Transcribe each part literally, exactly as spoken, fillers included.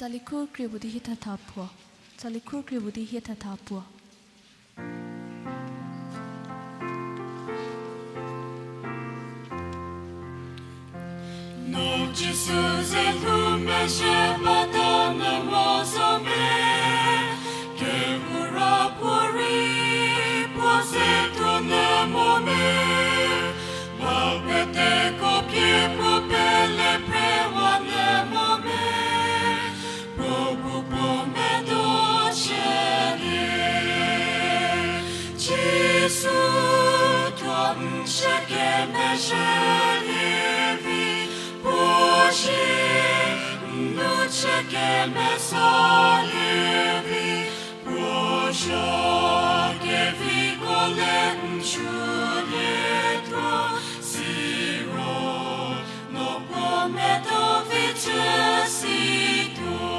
Tsali khu krie puo di hie thetha puo. Tsali khu krie puo di hie thetha puo. No Jisu ze lhou mezhie bata nyü mo zo me, kehou ra puo rei puo ze tuo nyü mo me, ba peteko pie puo pele phrewa nyü mo me, puo bu puo medo chülie. Jisu tuo n chü kemezhielie vi, puo zie n nu chü kemesalie vi, puo zha keviko le n chülietuo, siro no puo medo vi chü situo.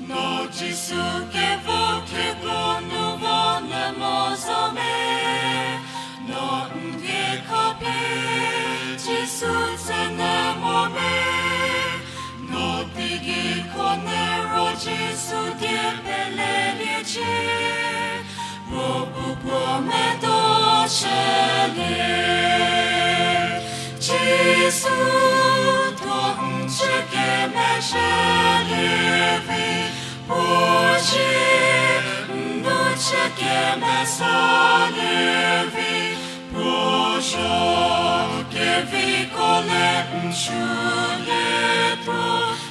No Jisu kevo keko nu vo nyü mo zo me, no n vie khapie Jisu tsü nyü mo me, no teigei kho nyü ro Jisu die peleliecie, puo bu puo medo chülie. Jisu tuo n chü kemezhielie vi, puo zie n nu chü kemesalie vi, puo zha keviko le n chülietuo,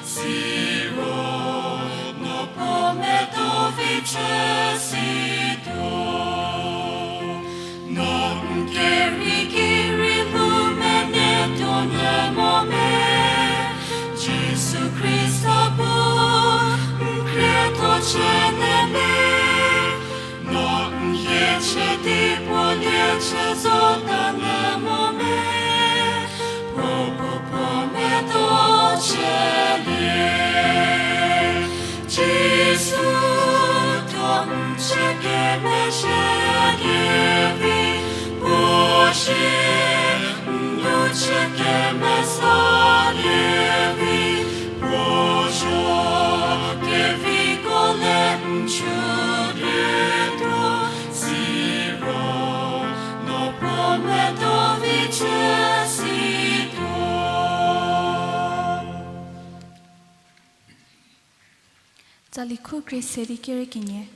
siro no puo medo vi chü situo. No n kerei gei rei lu menei tuo nyü mo me, Jisu Khrista bu n khrietho chü nyü me, no n hie chü di puo lie chü zota nyü mo me, puo bu puo medo chülie. Jisu tuo n chü kemezhielie vi, puo zie n nu chü kemesalie vi, puo zha keviko le n chülietuo, siro no puo medo vi chü situo. Tsali khu krie se di kere kenie.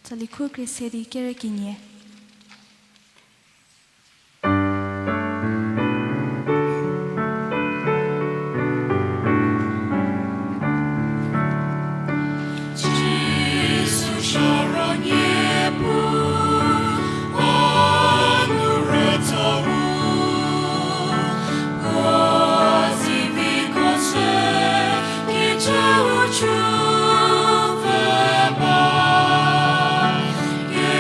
Tsali khu krie se di kere kenie. Jisu zha ro nie pu, a nu rütsa ru, puo ziviko se, kijüu chü pfü ba, ke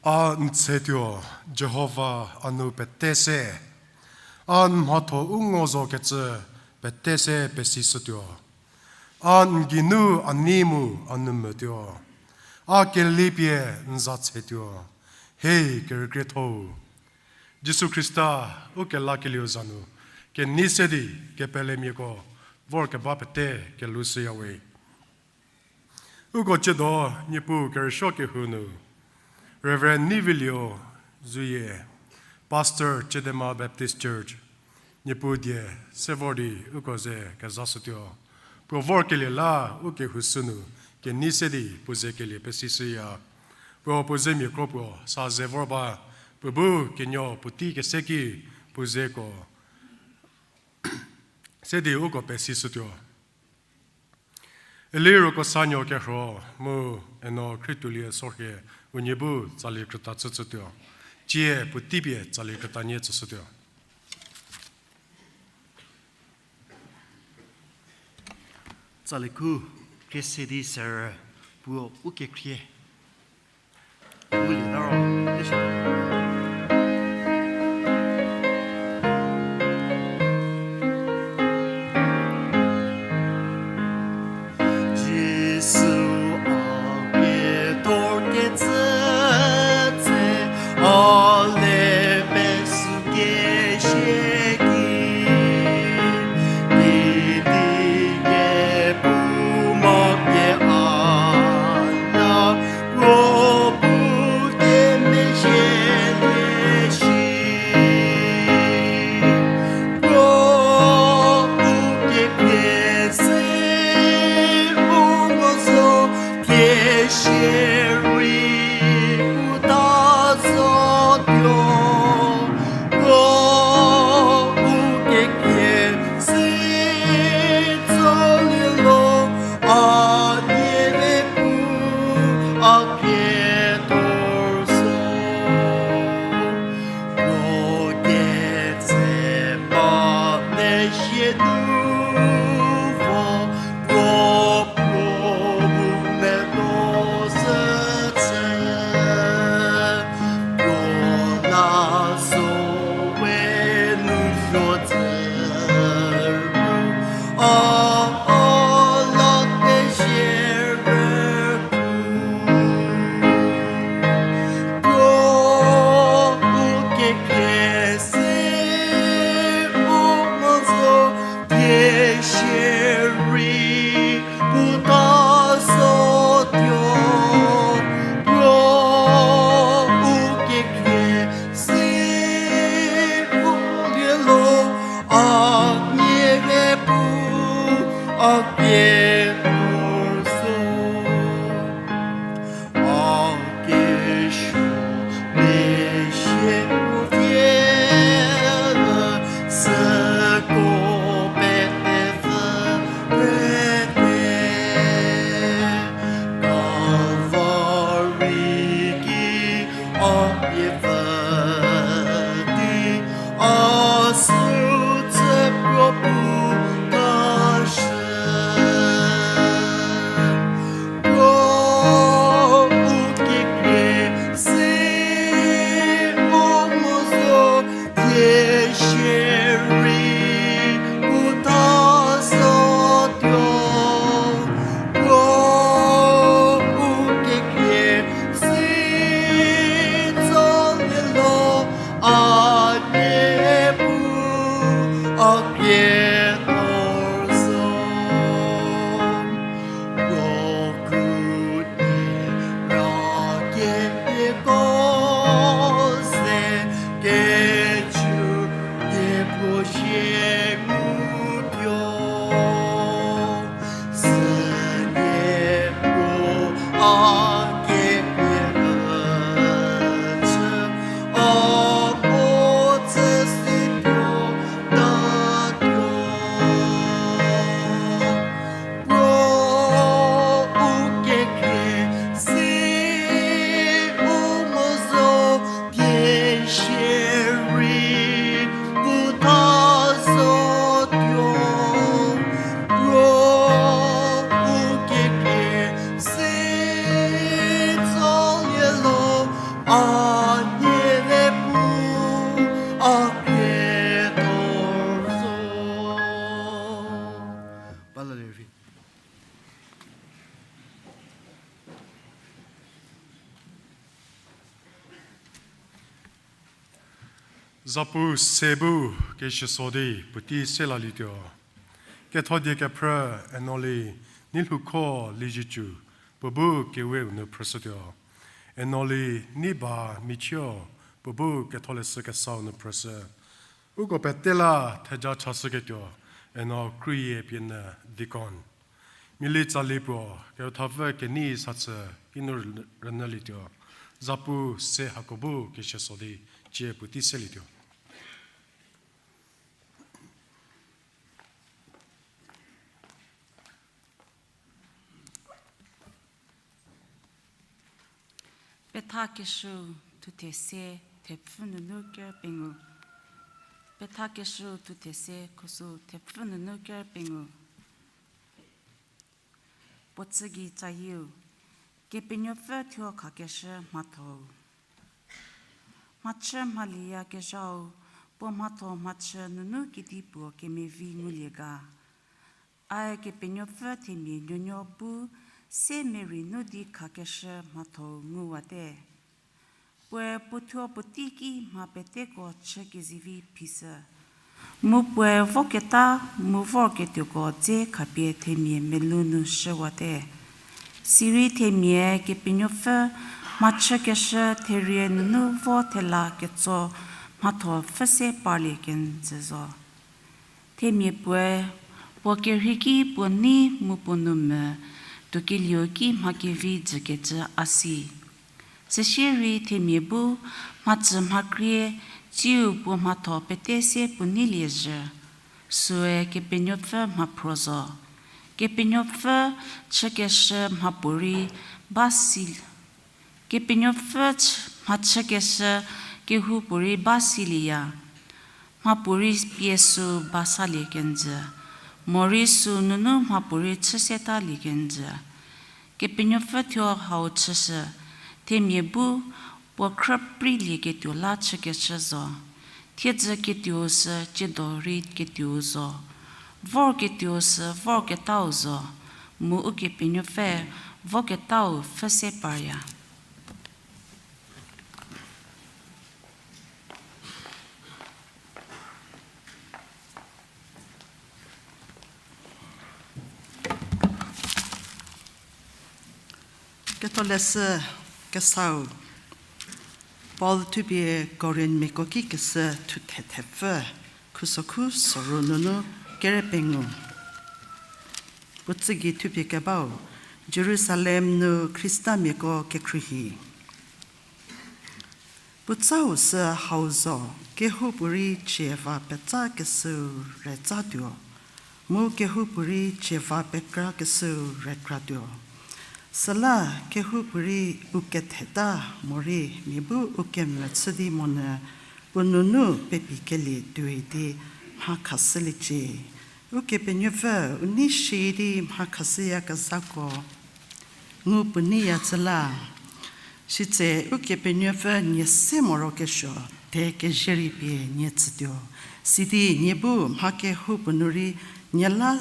A n tsetuo, Jihova a nu pete se, a n mhatho u ngo zokecü pete se pesishütuo. A n geinu a nei mu a nu metuo, a kelipie n za tsetuo. Hei kerükrietho-u, Jisu Khrista u kelakelieu za nu kenei se di kepelemiako vorkeba pete kelou shüyawe. Uko chüdo Niepuu kerüsuo kehou nu, Reverend Nivilio Zuyie, Pastor Chedema Baptist Church, Niepuu die se vor di uko ze kezashütuo. Puo vorkelie la u kehou sünu kenei se di puo ze kelie pesishüya. Puo puo zemia kro puo sa ze vor ba, puo bu kenuo puotei kese ki puo zeko se di uko pesishütuo. Eli Rukosanuo Kerho mu Eno Khrietuolie Sorhie unie bu tsali krüta chüchütuo. Tsie puotei pie tsali krüta nie tsüshütuo. Tsali khu, khrie se di serü puo u kekhrie ngulie ta ro, te shi. Jisu a pie tor kecü tse, a le pesü kesie ki, kidi kepu mo pie a la, puo bu kemezhielie shi. Puo bu kekhrie se, puo mo zo, kesie rei puta zotuo. Puo bu kekhrie se, tsolie lo, a nie le pu, a pie tor zo. Puo ketse pa mezhie nu vo, puo puo bu medo zhü chü. Puo la so we nu zo tsü ru, a, a la pezie rü Puo bu kekhrie se, puo mo zo, kesie rei puta zotuo. Puo bu kekhrie se, puo lie lo, a nie le pu, a pie tor zo. A kesuo mezhie puo vie, süko pete pfü prete. Kalvari ki a pie pfü di, a süu tsü puo bu kashü. Puo bu kekhrie se, puo mo zo, kesie rei puta zotuo. Puo bu kekhrie se, tsolie lo, a nie pu, a pie tor zo. Puo krünie ra kemiako ze, kecü nie puo sie ngutuo. Sünie puo a kepie chü, a puo tsü situo tatuo. Puo bu kekhrie se, puo mo zo, kesie rei puta zotuo. Puo bu kekhrie se, tsolie lo, a nie le pu, a pie tor zo. Ba la le vi. Zapu se bu keshüso di puotei se lalietuo. Ketho die kephrü, Enoli, Neilhouko Liezietsu, puo bu keweu nu phrüshütuo. Enoli, Neiba Michio, puo bu Ketholeshü Kesau nu phrüshü. Uko pete la theja chashüketuo, Eno Khrüyie pie nu deacon. Mili tsali puo, kepethapfü kenei sa chü kinu rünyülietuo. Zapu se hako bu keshüso di cie puotei selietuo. Pethakeshüu thuthe se thepfü nunu ker pengou. Pethakeshüu thuthe se khusü thepfü nunu ker pengou. Puo tsü gei tsayieu, Kepenuopfü thuo khakeshü mhathou. Mhachü mhalieyakezhau, puo mhatho mhachü nunu kedipuo kemevi ngulie ga. Ae Kepenuopfü themia nuonuo bu se merei nu di khakeshü mhathou nguwate. Puoe puothuo puotei ki mha peteko chükezivi phishü. Mu puoe voketa mu vorketuoko dze khapie themia melou nu shüwate. Sirei themia Kepenuopfü mhachükeshü therie nunu vo thela ketso mhatho pfhüse parlie kenjü zo. Themia puoe, puo kerhei ki puo nei mu puo nou mvü, tuokelieu ki mha kevi jükecü a si. Süsie rei themia bu mhacü mhakrie, tsiu puo mhatho pete se puo neilie zhü. Süe Kepenuopfü mhaphro zo. Kepenuopfü chükeshü mhapuorei ba si, Kepenuopfü ch-, mhachükeshü kehoupuorei ba silieya. Mhapuorei pie süu ba salie kenjü. Morei süu nunu mhapuorei chü setalie kenjü. Kepenuopfü thuo hau chüshü, themia bu puo khrüpreilie ketuo la chükeshü zo. Thiedzü ketuou sü tsiedo rei ketuou zo. Vor ketuou sü vorketau zo. Mu Ukepenuopfü voketau pfhüse parya. Ketholeshü Kesau, Paul thupie Korinthmiako ki keshü thuthe thepfü, khusokhu soru nunu kere pengou. Puo tsü gei thupie kebau, Jerusalem nu Khristamiako kekhruohi. Puotsau sü hau zo, kehoupuorei cie va petsa keshüu rütsatuo, mu kehoupuorei cie va pekra keshüu rükratuo. Süla kehoupuorei u ketheta morei mia bu u kemvü chü di monyü, u nunu pepi kelie tuoi di mha khashüliecie. Ukepenuopfü u nei shi di mha khashüyakezhako ngu puo neiya tsü la. Sitse Ukepenuopfü nie se morokesuo, te kezhü rei pie nie tsütuo. Sidi nie bu mha kehoupuo nu rei nie la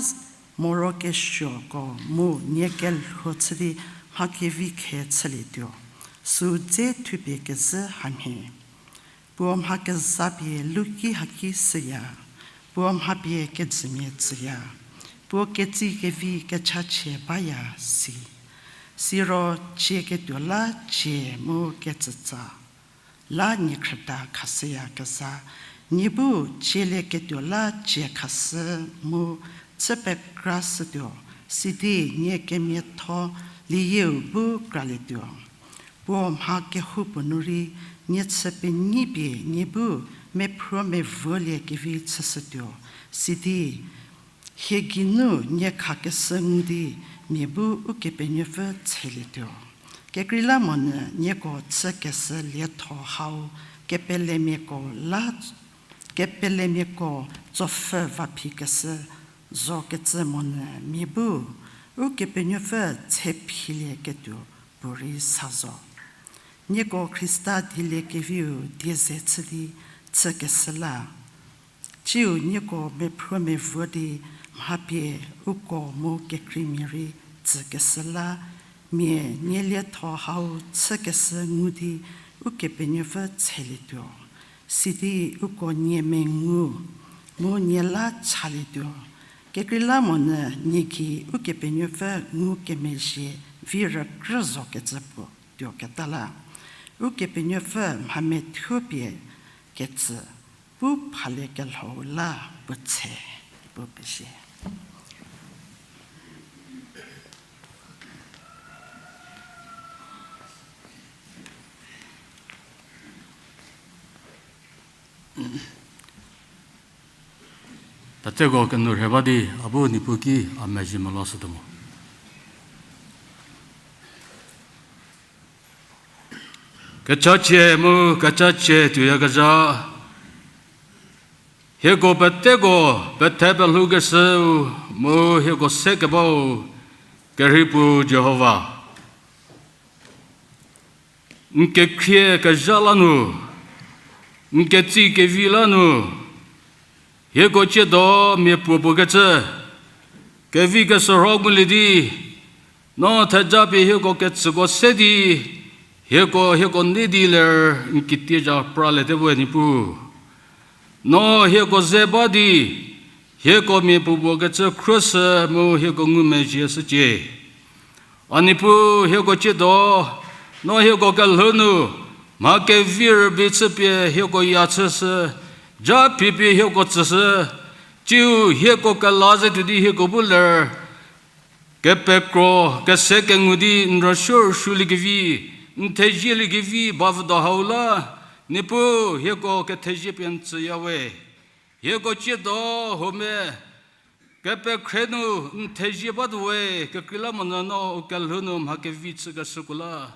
morokesuoko mu nie kelho chü di mha kevi khe chülietuo. Süu dze thupie kezhü hamhie. Puo mha kezapie luki haki shüya, puo mha pie kejümia tsüya, puo ketsi kevi kechachie baya si. Siro cieketuo la cie mu ketsütsa la nie khrüta khashüyakezha, nie bu cielieketuo la cie khashü mu chü pekra shütuo, sidi nie kemiatho liyieu bu kralietuo. Puo mha kehoupuo nu rei nie chü penyi pie nie bu mephruo mevuolie kevi chüshütuo, sidi hie geinu nie khakeshü ngu di mia bu Ukepenuopfü tshelietuo. Kekreilamonyü nieko chükeshü lietho hau kepelemiako la, kepelemiako tsopfhü vaphi keshü zokecü monyü mia bu Ukepenuopfü tshephilieketuo puorei sa zo. Nieko Khrista dieliekeviu die ze chü di chükeshü la, tsiu nieko mephruo mevuo di mha pie uko mu kekreimia rei tsükeshü la, mia nie lietho hau chükeshü ngu di Ukepenuopfü tshelietuo. Sidi uko nie mengu mu nie la chalietuo. Kekreilamonyü nyi gei Ukepenuopfü ngukemezhie vi rükrü zokecü puo tuoketa la, Ukepenuopfü mhamethuopie ketsü pu phaliekelhou la puo tshe, pu pezie. Peteko kenu rhe ba di a bu Niepuu ki a mezhie melou shütuo mo. Kechachie mu kechachie tuoyakezha, hieko peteko pethe pelhoukeshüu mu hieko sekebau kerhei puo Jihova. N kekhrie kezha la nu, n ketsie kevi la nu, hieko tsiedo mia puo puokecü, kevi keshürho ngulie di, no theja pie hieko ketsüko se di, hieko, hieko nei di ler n kitieja praliete we Niepuu. No hieko ze ba di, hieko mia puo puokecü khruoshü mu hieko ngumezhie shücie. A Niepuu, hieko tsiedo, no hieko kelhou nu mha kevi rübei chüpie hieko ya chüshü, ja phipie hieko tsüshü, tsiu hieko kela ze tuo di hieko bu ler kepekro kese kengu di n rüsuo rüsuoliekevi, n thezieliekevi bavüdo hau la, Niepuu hieko kethezie pie n tsüya we. Hieko tsiedo huomia kepekhre nu n thezie batuo we, kekreilamonyü no u kelhou nu mha kevi chükeshüko la,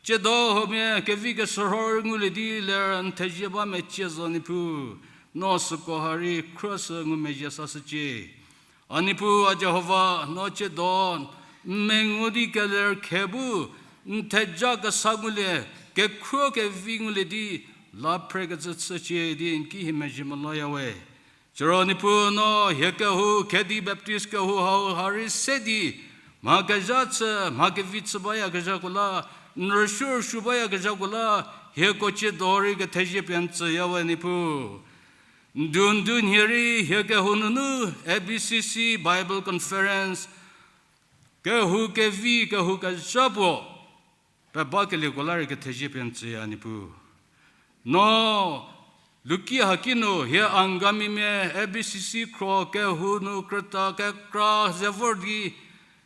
tsiedo huomia kevi keshürho rei ngulie di ler n thezie ba mecie zo Niepuu, no süko ha rei khruoshü ngumezhie sashücie. A Niepuu, a Jihova, no tsiedo n mengu di keler khe bu n theja kesa ngulie, kekhruo kevi ngulie di la phrekecü chücie di n ki hie mezhie melouya we. Siro Niepuu, no hie kehou, Khedi Baptist kehou hau ha rei se di mha kezha chü, mha kevi chü bayakezhako la, n rüsuo rüsuo bayakezhako la, hieko tsiedo rei kethezie pie n tsüya we Niepuu. Ndu ndu nhie rei hie kehou nunu A B C C Bible Conference kehou kevi kehou kezha puo pebakelieko la rei kethezie pie n tsüya Niepuu. No luki haki nu hie Angamimia A B C C khro kehou nu krüta kekra ze vor di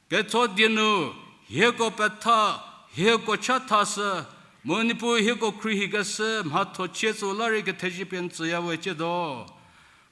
ketho die nu hieko petha, hieko chathashü, mu Niepuu hieko khruohikeshü mhatho chie tso la rei kethezie pie n tsüya we tsiedo.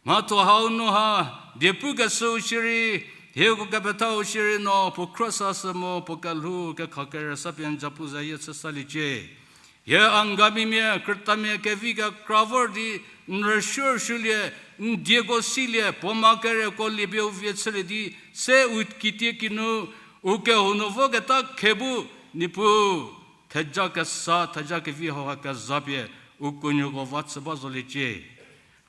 Mhatho hau nu ha, die pukeshüu shierei, hieko kepethau shierei no puo khro sashü mu puo kelhou kekha kere sa pie n zapu zayie chü saliecie. Hie Angamimia, krütamia kevi kekra vor di, n rüsuo rüsuolie, n dieko silie, puo ma kereko liepie u vie chülie di, se u kitiekinu, u kehou nu voketa khe bu, Niepuu, theja kesa, theja kevi hauha kezapie, u kuonuoko va chü ba zoliecie.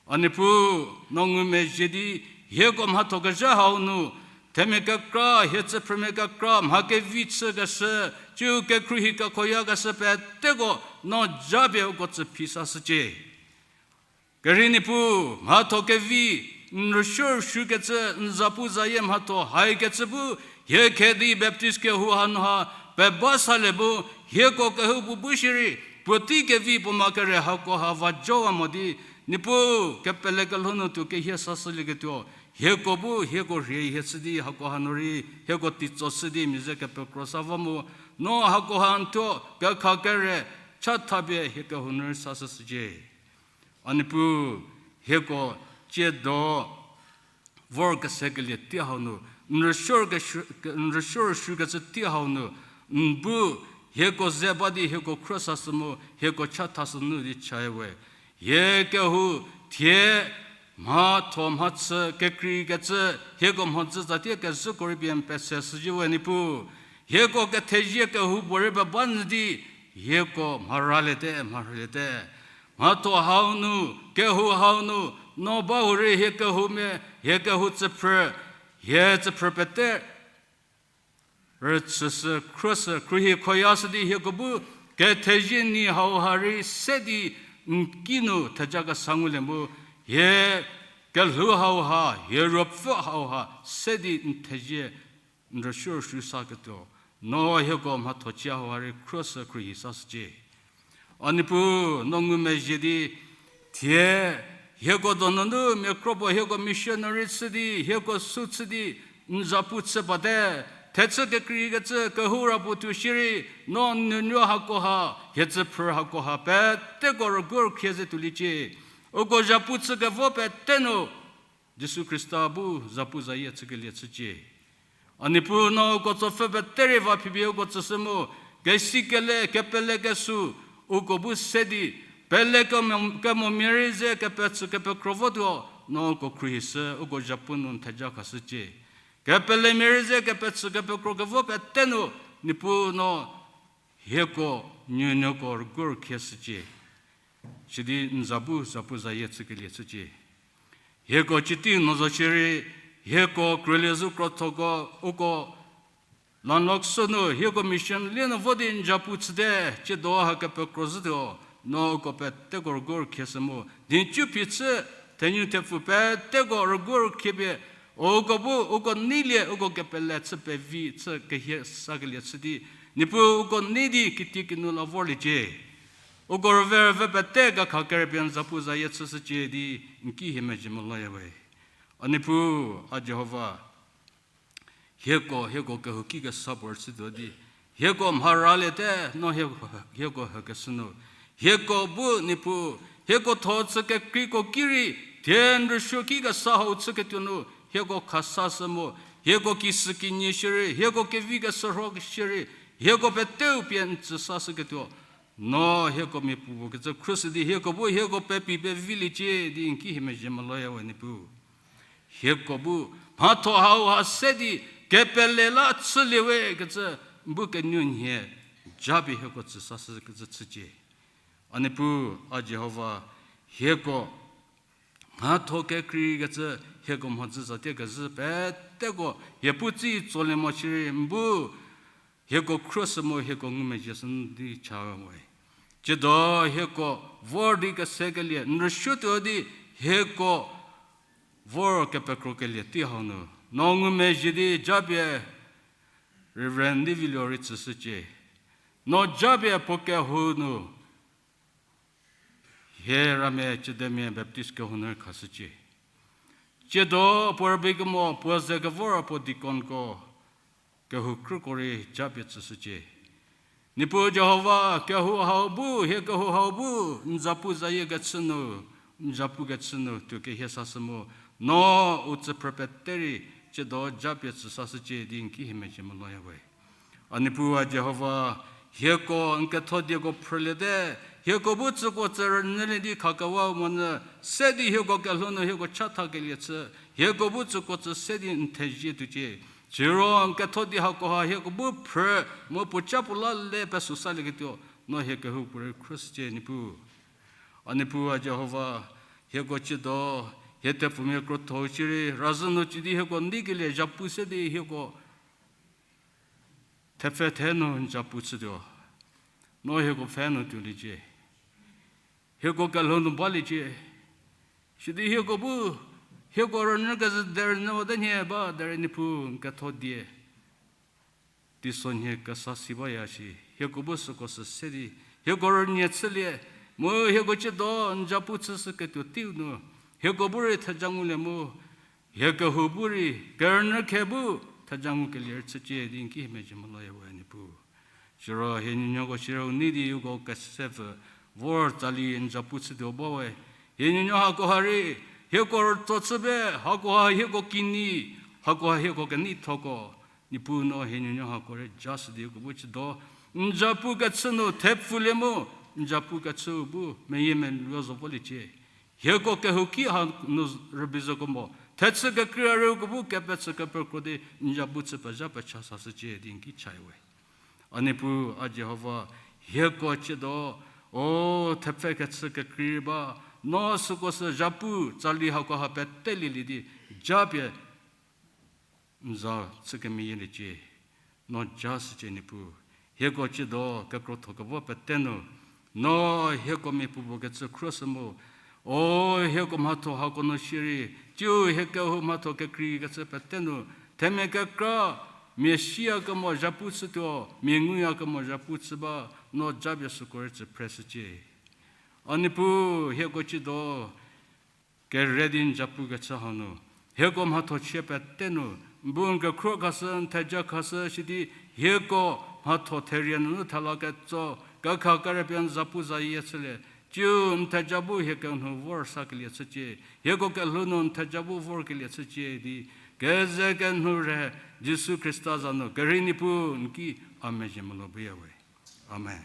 A Niepuu, no ngumezhie di, hieko mhatho kezha hau nu, themia kekra, hie tsüphrümia kekra, mha kevi chükeshü, tsiu kekhruohi kekhoyakeshü peteko, no japie uko tsü phi sashücie. Kerhei Niepuu, mhatho kevi, n rüsuo rüsuokecü, n zapu zayie mhatho haikecü bu, hie Khedi Baptist kehou hanu ha, peba salie bu, hieko kehoupuo bu shierei, puotei kevi puo ma kere hako ha va jowa mo di, Niepuu, kepele kelhou nu tuo kehie sashülieketuo, hieko bu, hieko rhie hie chü di, hako hanu rei, hieko teitso chü di, mia ze kepekro sa va mu, no hako ha n thuo, kekha kere, chathapie hie kehou nu rei sashüshücie. A Niepuu, hieko tsiedo vor kesekelie tei hau nu, n rüsuo rüsuokecü tei hau nu, n bu hieko ze ba di hieko khro sashü mu, hieko chathashü nu di chaya we. Hie kehou thie mhatho mhachü kekreikecü, hieko mhodzü tsatie kezhüko rei pie n pese shüzhie we Niepuu. Hieko kethezie kehoupuorei peba nyü di, hieko mharaliete, mharhüliete. Mhatho hau nu, kehou hau nu, no ba hurei hie kehoumia, hie kehou tsüphrü, hie tsüphrü pete rüchüshü, khruoshü, khruohi khoyashü di hieko bu, kethezie nyi hau ha rei se di n ki nu theja kesa ngulie mu, hie kelhou hauha, hie ruopfü hauha se di n thezie n rüsuo rüsuo saketuo, no hieko mhathochie hauha rei khruoshü khruohi sashücie. A Niepuu, no ngumezhie di, thie hieko donunu mia kro puo hieko missionary chü di, hieko sü chü di, n zapu chü bate, thechü kekreikecü kehou ra puo tuo shierei, no n nuonuo hakoha, hie tsüphrü hakoha peteko rüguo rükhrie ze tuoliecie. Uko zapu chükevo pete nu, Jisu Khrista bu zapu zayie chükelie chücie. A Niepuu, no uko tsopfü pete rei va phipie uko tsüshü mu, kesikele, kepele kesuo, uko bu se di, pele kemo, kemomia rei ze kepechü kepekro votuo, no uko khruohishü, uko zapu nu n theja khashücie. Kepelemia rei ze kepechü kepekro kevo pete nu, Niepuu no hieko, nuonuoko rüguo rükhrie shücie. Sidi n za bu zapu zayie chükelie chücie. Hieko citi no zo shierei, hieko krülie zhü krothoko, uko landlock sü nu, hieko mission lie nu vo di n zapu chüte, tsiedo ha kepekro zhütuo, no uko peteko rüguo rükhrie shü mu, dincupie chü, thenyu thepfu peteko rüguo rükhrie pie, uko bu, uko neilie, uko kepele chü pevi chü kehie sakelie chü di, Niepuu uko nei di kitiekinu la vorliecie. Uko rüve rüve pete kekha kerüpie n zapu zayie chüshücie di n ki hie mezhie meloyawe. A Niepuu, a Jihova, hieko, hieko kehouki kesa puo rüchütuo di, hieko mharaliete, no hie, hieko hükeshü nu. Hieko bu Niepuu, hieko tho chü kekreiko ki rei, thie n rüsuoki kesa hau chüketuo nu, hieko khasashü mu, hieko kisükinyi shierei, hieko kevi keshürho shierei, hieko peteu pie n tsü sashüketuo. No hieko mia puopuo kecü khruoshü di hieko bu hieko pepi peviliecie di n ki hie mezhie meloyawe Niepuu. Hieko bu mhatho hauha se di kepele la chülie we kecü n bu kenuonhie japie hieko tsü sashükecü chücie. A Niepuu, a Jihova, hieko mhatho kekreikecü hieko mhodzü zatie kezhü peteko hie pu tsei tsolie mo shierei n bu hieko khruoshü mu hieko ngumezhie shü di cha we. Tsiedo hieko vor di kesekelie n rüsuotuo di hieko vor kepekrokelie tei hau nu, no ngumezhie di japie Reverend Nivilio rei tsüshücie. No japie puo kehou nu hie ramia Chiedemia Baptist kehou nu rei khashücie. Tsiedo puo rübei kemo puo ze kevor puo deaconko kehou krüko rei japie tsüshücie. Niepuu Jihova, kehou hau bu, hie kehou hau bu n zapu zayie kechü nu, n zapu kechü nu tuo kehie sashü mu, no u tsüphrü pete rei tsiedo japie tsü sashücie di n ki hie mezhie meloyawe. A Niepuu a Jihova, hieko n ketho dieko phrüliete, hieko bu tsüko tsü rünyülie di khakewau monyü, se di hieko kelhou nu hieko chathakelie chü, hieko bu tsüko tsü se di n thezie tuocie. Siro n ketho di hakoha hieko bu phrü, mu puo ca puo la le pesü salieketuo, no hie kehoupuorei khruoshücie Niepuu. A Niepuu a Jihova, hieko tsiedo, hie thepfumia krotho shierei, razhü nu tsie di hieko neikelie zapu se di hieko thepfhe the nu n zapu chütuo, no hieko pfhe nu tuoliecie. Hieko kelhou nu baliecie. Sidi hieko bu, hieko rünyü kezhü derei nyü wate nhie ba derei Niepuu n ketho die teisonhie kesa si baya shi, hieko bu süko sü se di, hieko rünyie chülie, mu hieko tsiedo n zapu chüshüketuo teiu nu, hieko bu rei theja ngulie mu, hie kehou bu rei, kerünyü khe bu theja ngukelie rei chücie di n ki hie mezhie meloyawe Niepuu. Siro hie nuonuoko siro nei di uko kesepfü vor tsali n zapu chütuo bawe. Hie nuonuo hakoha rei, hieko rütso chü be, hakoha hieko kinyi, hakoha hieko keneithoko. Niepuu no hie nuonuo hako rei ja shü di uko bu tsiedo n zapu kechü nu thepfulie mu, n zapu kechü bu meyiemeluo zo voliecie. Hieko kehouki ha nu rübei zoko mo, thechü kekreia rei uko bu kepechü kepekro di n zapu chü pezha pecha sashücie di n ki chaya we. A Niepuu a Jihova, hieko tsiedo, o thepfhe kechü kekrei ba, no süko sü zapu tsali hakoha petelilie di japie n za chükemeyieliecie, no ja shücie Niepuu. Hieko tsiedo kekrotho kevo pete nu, no hieko mia puopuo kecü khruoshü mu, O, hieko mhatho hako nu shierei, tsiu hie kehou mhatho kekreikecü pete nu, themia kekra, mia siyakemo zhapu chütuo, mia nguyakemo zhapu chü ba, no japie süko rei tsü phreshücie. A Niepuu, hieko tsiedo, kere di n zhapukecü hanu, hieko mhatho chie pete nu, n bu n kekhro khashü, n theja khashü, sidi hieko mhatho therie nunu thela ketso, kekha kerepie n zapuzayie chülie, tsiu n theja bu hie kenhu vor sakelie chücie, hieko kelhou nu n theja bu vorkelie chücie di, keze kenhu rhe, Jisu Khrista za nu, kerhei Niepuu n ki a mezhie melou buya we. Amen.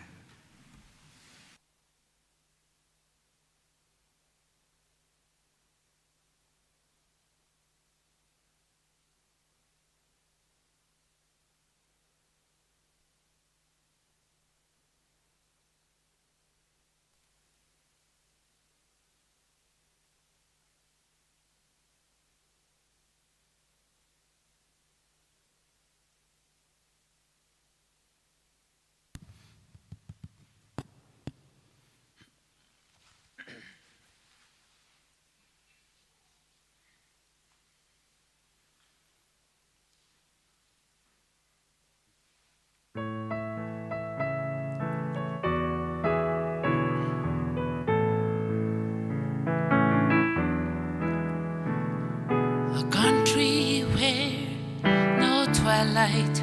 A country where no twilight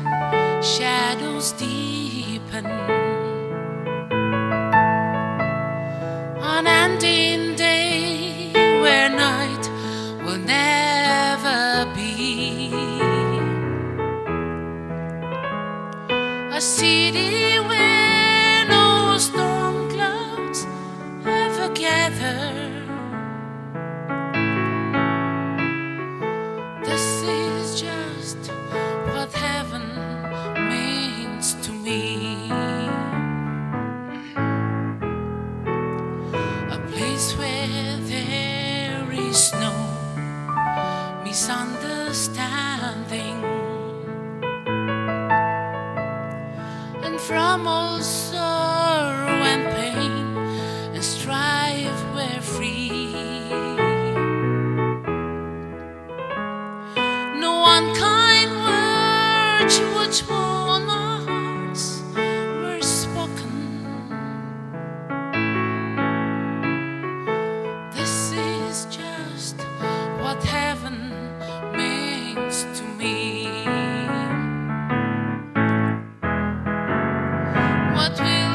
shadows deepen. Unending day where night will never be. A city where no storm clouds ever gather. This is just what heaven means to me. A place where there is no misunderstanding. And from all sorrow and pain and strife we're free. No unkind words which wound our hearts were spoken. This is just what heaven means to me. What will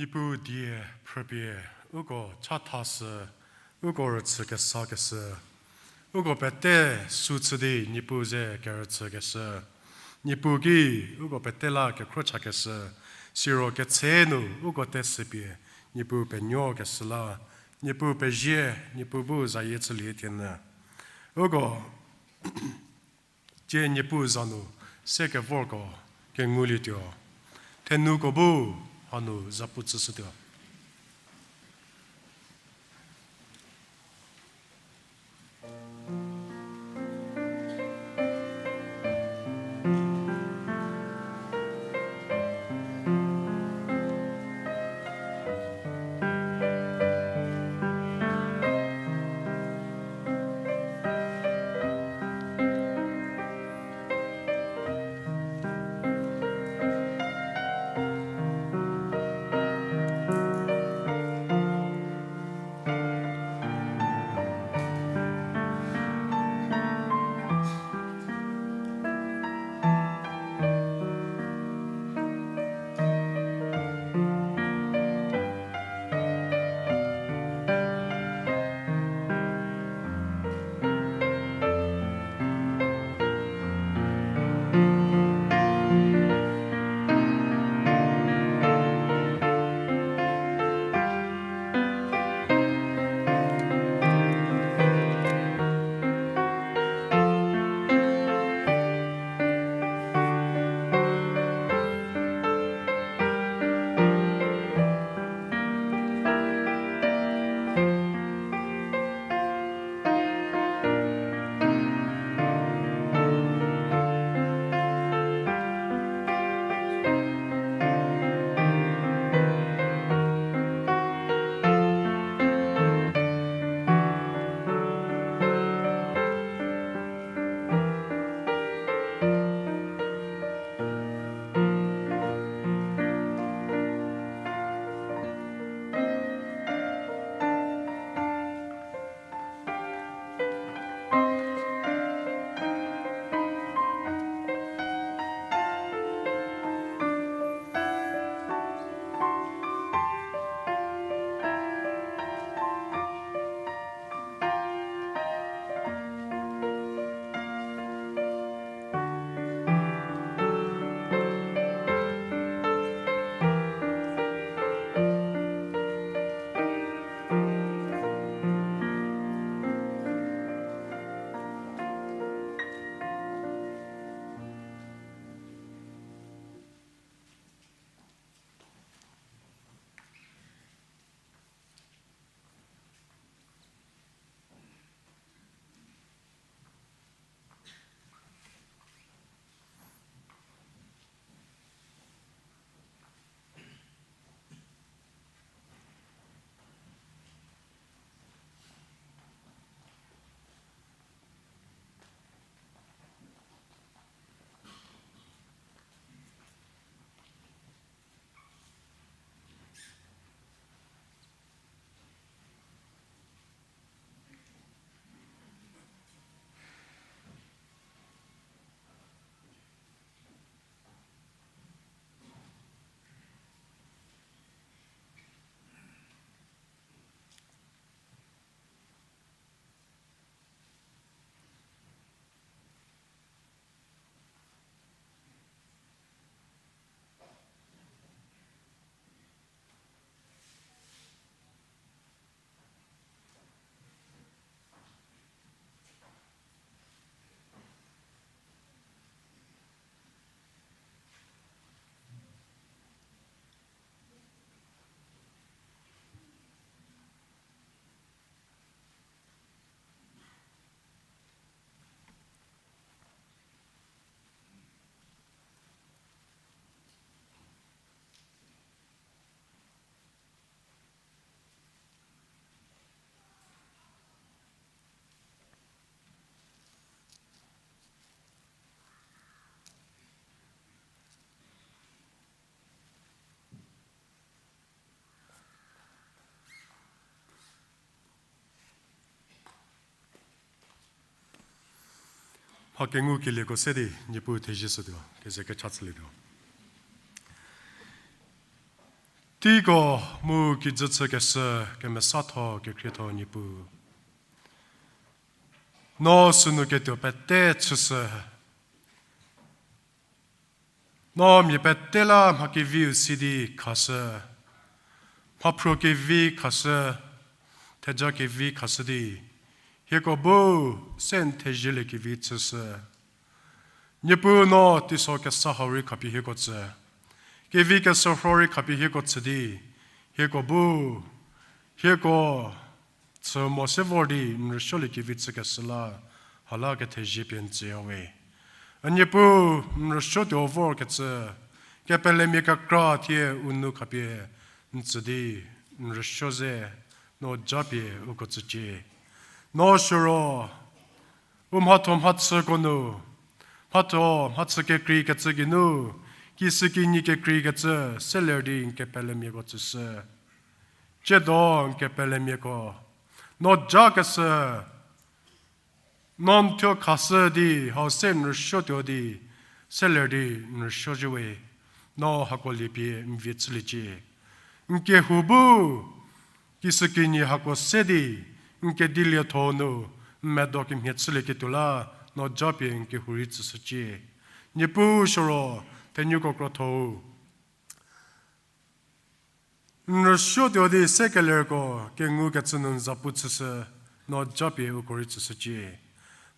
Niepuu die phrüpie uko chathashü, uko rüchü kesakeshü, uko pete sü chü di Niepuu ze kerüchükeshü, Niepuu ki uko pete la kekhro chakeshü, siro ketse nu uko tesüpie Niepuu penuokeshü la, Niepuu pezie, Niepuu bu zayie chülie thienyü. Uko tie Niepuu za nu se kevorko kengulietuo. Thenuko bu hanu zapu tsüshütuo. Mha kengu kelieko se di Niepuu thezie shütuo, keze kecha chülietuo. Teiko mu kijü chükeshü kemesatho kekhrietho Niepuu, no sünu ketuo pete chüshü. No mia pete la mha keviu si di khashü, mhaphruo kevi khashü, theja kevi khashü di, hieko bu se n thezielie kevi chüshü. Niepuu no teiso kesa hau rei khapie hieko tsü, kevi keshürho rei khapie hieko tsü di, hieko bu, hieko chü mo se vor di n rüsuolie kevi chükeshü la, hala kethezie pie n tsüyawe. A Niepuu, n rüsuotuo vorkecü, kepelemia kekra thie u nou khapie n tsü di, n rüsuo ze, no japie uko tsücie. No siro, u mhatho mhachüko nu, mhatho mhachü kekreikecü geinu, kisükinyi kekreikecü, seler di n kepelemiako tsüshü. Tsiedo n kepelemiako, no jakeshü, no n thuo khashü di, hau se n rüsuotuo di, seler di n rüsuo zhie we, no hako liepie n vie chüliecie. N kehou bu, kisükinyi hako se di, n kedilietho nu, n medo kemhie chülieketuo la, no japie n kehou rei tsüshücie. Niepuu siro, thenuko krotho-u n rüsuotuo di se kelerko kengukecü nu n zapu chüshü, no japie uko rei tsüshücie.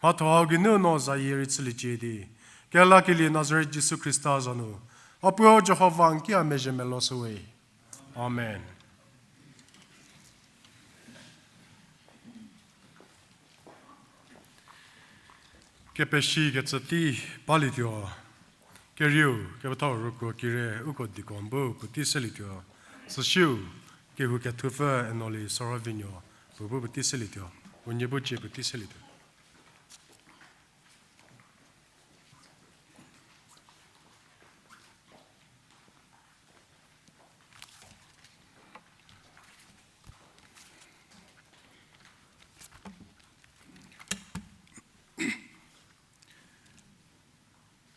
Mhatho hau geinu no zayie rei chüliecie di, kelakelie Nazaret Jisu Khrista za nu, a Puo Jihova n ki a mezhie meloshüwe. Amen. Kepeshikecü tei balietuo. Kerieu, kepethau rükuo kire uko deacon bu puotei selietuo. Süsiu, kehou kethupfü Enoli Sorovinuo, puo bu puotei selietuo. Unie bu cie puotei selietuo.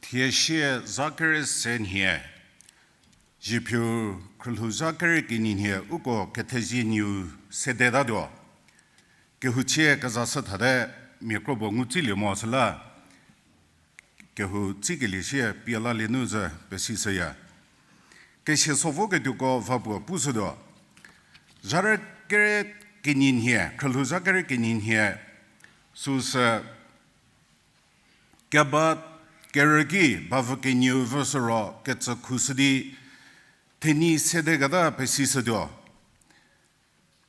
Thie sie za kere se nhie, zhiphiu khrülhou za kere kenie nhie uko kethezie nieu sedetatuo. Kehouchie kezashü thate mia kro puo ngu tsilie mo süla, kehou tsikelie sie pie lalie nu zü pesishüya. Kesie so voketuoko va puo pushütuo. Za kere kenie nhie, khrülhou za kere kenie nhie, süsü keba kerü ki bavü kenieu vüshü ro kecü khushü di thenyi sedeketa pesishütuo.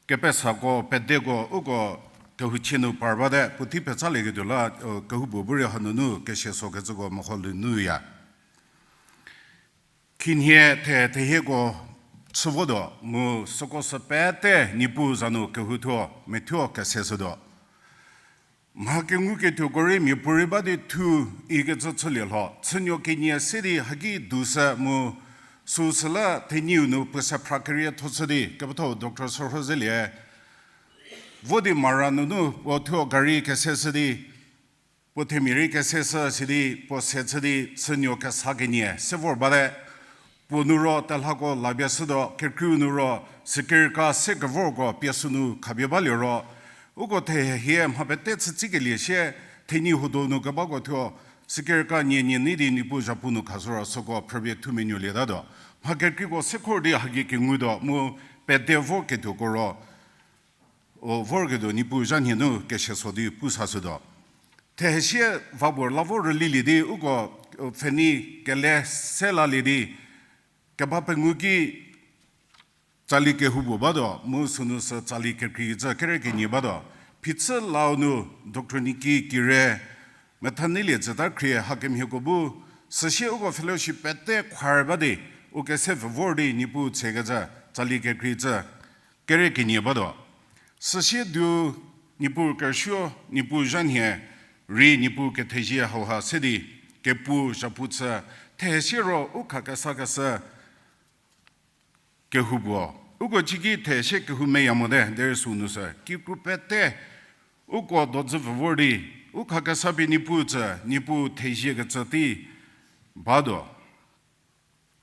Kepesako, pedeko, uko kehouchie nu par bate, puotei petsaliekediu la, kehoupuo bu rei hanunu kesie sokecüko meho lhou nuya. Khinhie the thehieko chü votuo mu süko sü pete Niepuu za nu kehouthuo methuo keseshütuo. Mha kenguketuoko rei miapuorei ba di thu ikecü chülie lho, chünuo kenie se di haki dushü mu süsüla thenyiu nu puo se phra kerietho chü di kepethau Doctor Sürhozelie vo di Mara nunu puo thuo gari keseshü di, puo themia rei keseshü sidi puo se chü di chünuo kesa kenie se vor bate. Puo nu ro telhako lapie shütuo, kekreiu nu ro sikerka se kevorko pie sünu khapie balie ro, uko thehie mha pete chütsikelie sie thenyi huo donu kebako thuo sikerka nie nie nei di Niepuu zhapu nu khashü ro süko phrüpie thumenuolietatuo. Mha kekreiko se khor di haki kengutuo mu pede vorketuoko ro, o vorketuo Niepuu zha nhie nu kesie so di pusashütuo. Thehie sie va puo la vo rülilie di uko pfhenei kele se lalie di keba pengou ki tsali kehoupuo batuo mu sünu sü tsali kekreikecü kere kenie batuo. Phichü lau nu Doctor Niki Kire, Methaneilie Tsüta Khrie hakemhieko bu süsie uko fellowship pete khar ba di u kese pfü vor di Niepuu tsekecü tsali kekreikecü kere kenie batuo. Süsie du Niepuu kerüsuo, Niepuu zha nhie rei Niepuu kethezie hauha se di kepu zhapu chü, thehie sie ro u khakesakeshü kehoupuo, uko ciki thehie sie kehou meya mote derei sünu sü kikru pete uko dodzü pfü vor di u khakesa pie Niepuu tsü, Niepuu theziekecü tei batuo.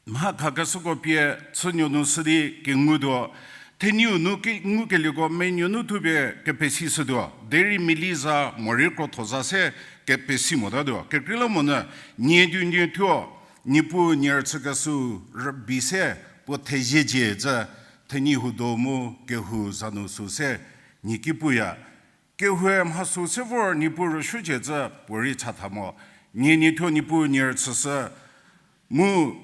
mha khakeshüko pie chünuo nu sü di kengutuo, thenyiu nu ki ngukelieko menuo nu thupie kepesishütuo, derei mili za morei krotho za se kepesi motatuo. Kekreilamonyü nie tuo nie thuo, Niepuu nie rüchükeshü rübei se puo thezie dzie zü, thenyi huo do mu kehou za nu sü se nie ki puya. Kehoue mha sü se vor Niepuu rüsuocie zü puorei chatha mo. Nie nie thuo Niepuu nie rüchüshü mu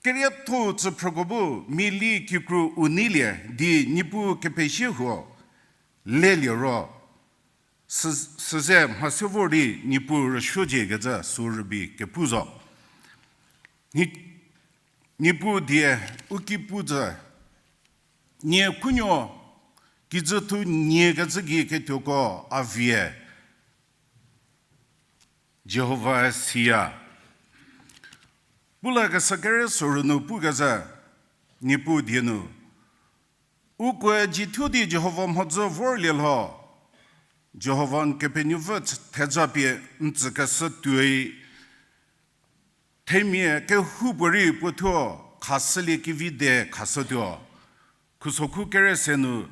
kerietho tsüphrüko bu mili kikru u neilie di Niepuu kepezie huo lelie ro, sü-, süze mha se vor di Niepuu rüsuocie kecü sü rübei kepu zo. Ni-, Niepuu die u ki pu zü, nie khunuo kijü thu nie kecü gei ketuoko a vie Jihova siya. Pu lakeshü kere sorü nu pukecü, Niepuu die nu, ukoe jithuo di Jihova mhodzü vorlie lho, Jihova n Kepenuopfü thejapie n tsükeshü tuoi, themia kehoupuorei puo thuo khashülie kevi de khashütuo. Khusokhu kere se nu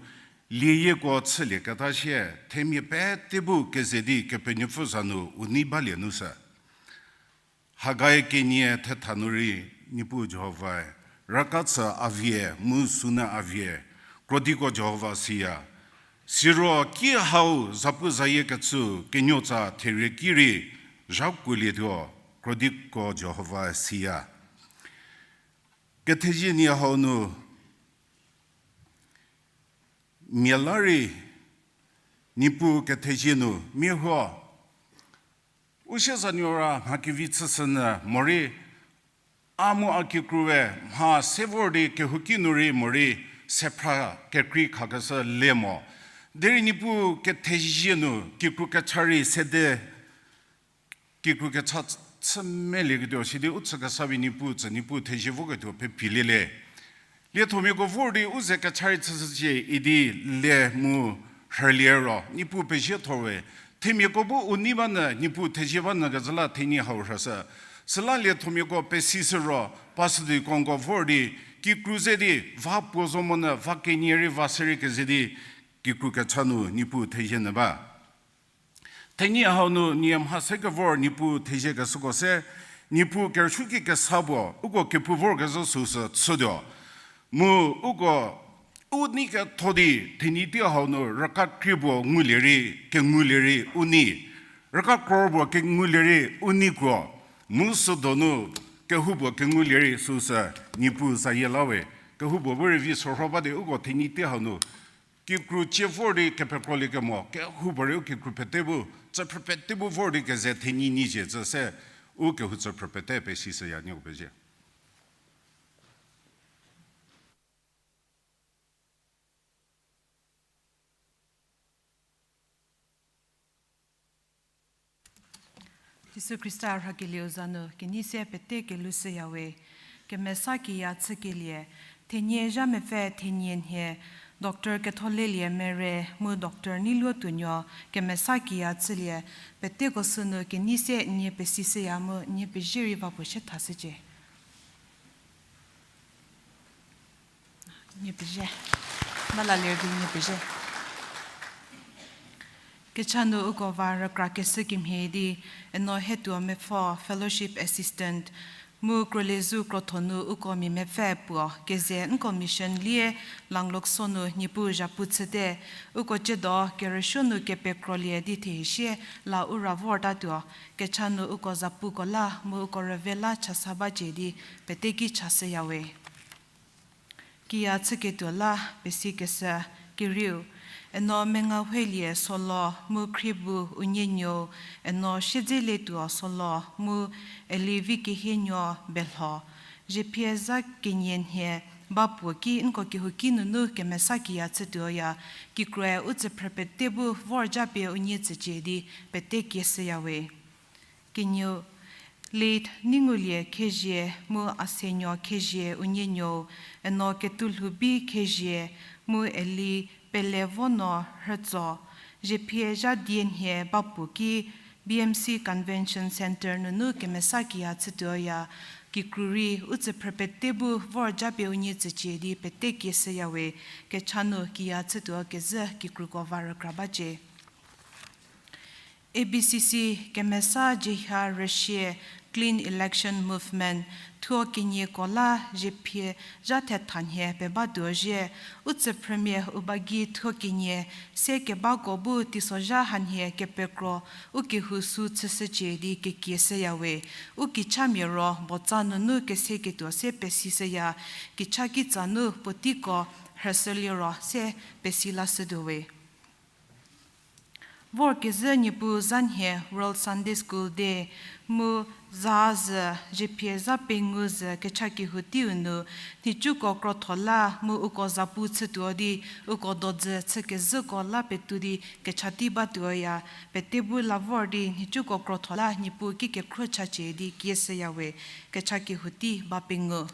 lieyieko chülieketa sie, themia pete bu keze di Kepenuopfü za nu u nei balie nu sü. Hagai kenie thetha nu rei Niepuu Jihovae raka tsü a vie mu sünu a vie, krodiko Jihova siya. Siro ki hau zapu zayie kecü kenuotsa therie ki rei zhakuolietuo, krodiko Jihova siya. Kethezie nie hau nu mia la rei Niepuu kethezie nu mia huo u siezanuo ra mha kevi chüshünyü morei a mu a kikrue mha se vor di kehouki nu rei morei sephra kekrei khakeshü le mo. Derei Niepuu kethezie nu kikru kecha rei sede kikru kecha chü melieketuo sidi u chükesa pie Niepuu tsü Niepuu thezie voketuo pepilielie. Liethomiako vor di u ze kecha rei chüshücie idi le mu rhülie ro Niepuu pezie thorwe. Themiako bu u nei banyü Niepuu thezie banyü kezhü la thenyi hau rhüshü. Süla liethomiako pesishü ro pastor deaconko vor di kikru ze di va puo zo monyü va kenie rei va se rei keze di kikru kecha nu Niepuu thezie nyü ba. Thenyi hau nu nie mha se kevor Niepuu thezie keshüko se, Niepuu kerüsuoki kesa puo uko kepu vorkezhü süsü chütuo. Mu uko u nei ketho di thenyi tei hau nu rüka krie puo ngulie rei, kengulie rei u nei. Rüka kror puo kengulie rei u nei kuo. Mu südonu kehou puo kengulie rei süsü Niepuu zayie la we. Kehou puo bu rei vi sorho ba di uko thenyi tei hau nu kikru cie vor di kepekroliekemo, kehou puorei u kikru pete bu, tsüphrü pete bu vor di keze thenyi nyicie cü se, u kehou tsüphrü pete pesishüya nieko pezie. Jisu Khrista rhakelieu za nu kenei se pete kelushüya we. Kemesa kiya chükelie, thenie zha mepfü thenie nhie, Doctor Ketholelie Mere mu Doctor Neiluotuonuo kemesa kiya chülie, peteko sünu kenei se nie pesishüya mu nie pezie rei va puo sie thashücie. Nie pezie. Ba la lerdi nie pezie. Kecha nu uko va rükra keshü kemhie di, Eno Hetuo Mepfo, Fellowship Assistant, mu Krolezhou krotho nu uko mia mepfü puo keze n commission lie Langloksou nu Niepuu zhapu chüte, uko ciedo kerüsuo nu kepekrolie di thehie sie la u ra vortatuo. Kecha nu uko zapuko la mu uko rüve la chasa bacie di peteki chashüya we. Kiya chüketuo la pesikeshü kerieu, Eno Mengahuelie Solo mu Khriebu Unienuou, Eno Siedzelietuo Solo mu Eli Vikehienuo Belho, ziephiezha kenie nhie ba puo ki nko kehouki nunu kemesa kiya chütuoya, kikrue u tsüphrü pete bu vor japie unie tsücie di pete kieshüya we. Kenieu, late Neingulie Khezhie mu Asenuo Khezhie Unienuou, Eno Ketulhoubi Khezhie mu Eli Pelevonuo Rhütso, ziephiezha die nhie ba puo ki B M C Convention Centre nunu kemesa kiya chütuoya, kikru rei u tsüphrü pete bu vor japie unie tsücie di pete kieshüyawe. Kecha nu kiya chütuo kezhü kikruko va rükra bacie. A B C C kemesa jihia rüsie Clean Election Movement thuo kenieko la zhaphie zha thetha nhie pebatuo zhie, u tsüphrümia u ba gei thuo kenie se kebako bu teisozha hanhie kepekro u kehou sü chüshücie di kekieshüyawe. U kichamia ro botsa nunu keseketuo se pesishüya, kicha kitsa nu puoteiko rhüshüliro se pesi lashütuowe. Vorkezhü Niepuu za nhie World Sunday School Day mu za zhü, zhaphie za pengou zhü kecha kehou teiu nu, nhicuko krotho la mu uko zapu chütuo di, uko dodzü chükezhüko la petou di kecha tei batuoya, pete bu la vor di nhicuko krotho la Niepuu ki kekhruo chacie di kieshüyawe, kecha kehou tei ba pengou.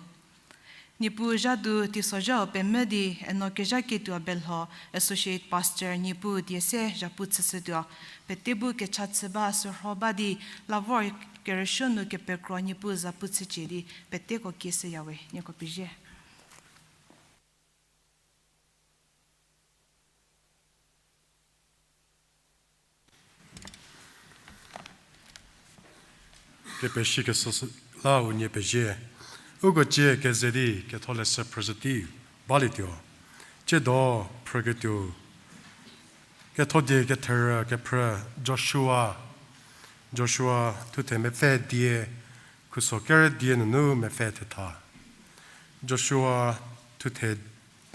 Niepuu zhadu teisozhau pemvü di eno kezhaketuo belho Associate Pastor Niepuu die se zhapu chüshütuo. Pete bu kecha chü ba sürho ba di la vor kerüsuo nu kepekro Niepuu zapu chücie di peteko kieshüyawe, nieko pezie. Kepesikeshü la unie pezie. Uko cie keze di Ketholeshü phrüzhü tei balietuo. Tsiedo phrüketuo, Kethodie ketherü kephrü Joshua, Joshua thuthe mepfü dia, khuso kerü dia nunu mepfü thetha. Joshua thuthe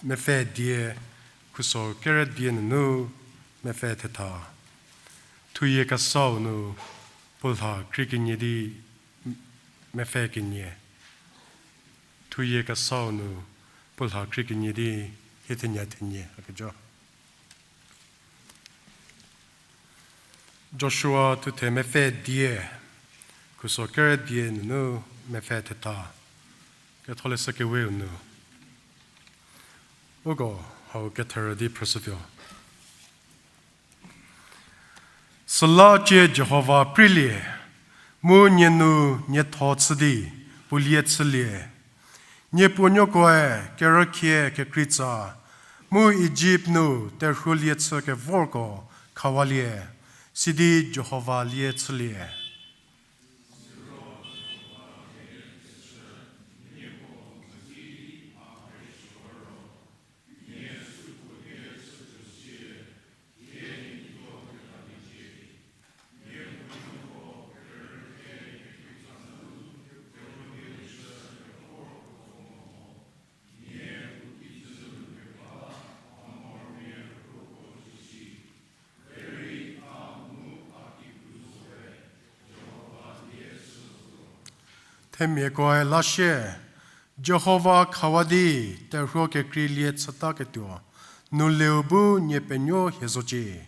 mepfü dia, khuso kerü dia nunu mepfü thetha. Thuyie kesau nu puo lha krie kenie di mepfü kenie. Thuyie kesau nu puo lha krie kenie di hie thenie thenie hakejo. Joshua thuthe mepfü dia, khuso kerü dia nunu mepfü thetha. Ketholeshü keweu nu uko hau ketherü di phrüshütuo. Süla cie Jihova preilie, mu nie nu nietho chü di puo lie chülie. Nie puonuokoe kerükhie kekreitsa, mu Ijipt nu terhuolie chü kevorko khawalie, sidi Jihova lie chülie. Themiakoe la sie, Jihova khawa di terhuo kekreilie chütaketuo, nu leu bu nie penuo hie zocie.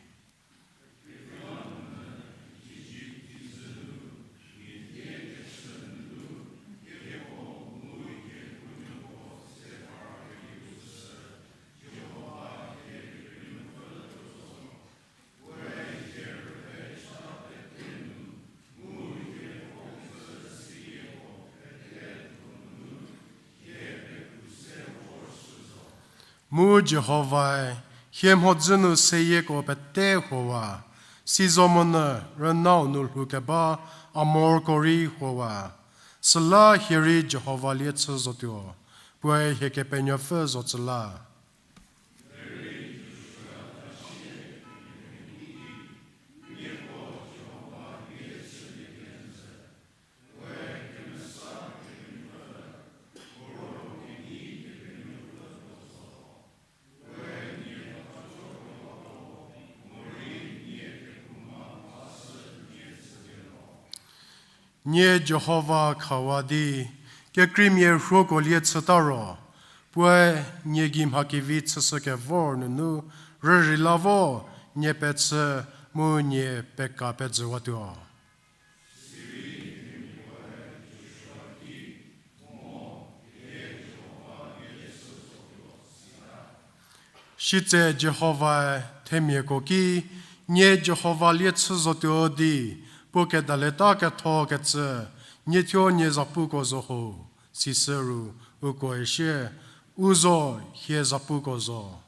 Mu Jihovae hie mhodzü nu seyieko pete huowa, sizomonyü rünau nu lhoukeba Amorko rei huowa. Süla hie rei Jihova lie chü zotuo, puoe hie Kepenuopfü zo tsü la. Nie Jihova khawa di kekreimia rhuoko lie chüta ro, puoe nie gei mha kevi chüshü kevor nunu rürei la vo nie pechü mu nie peka pejüwatuo. Sitse Jihovae themiako ki, nie Jihova lie chü zotuo di, puo kedalieta ketho kecü, Nie thuo nie zapuko zo ho, sisü ru ukoe sie, U zo, hie zapuko zo.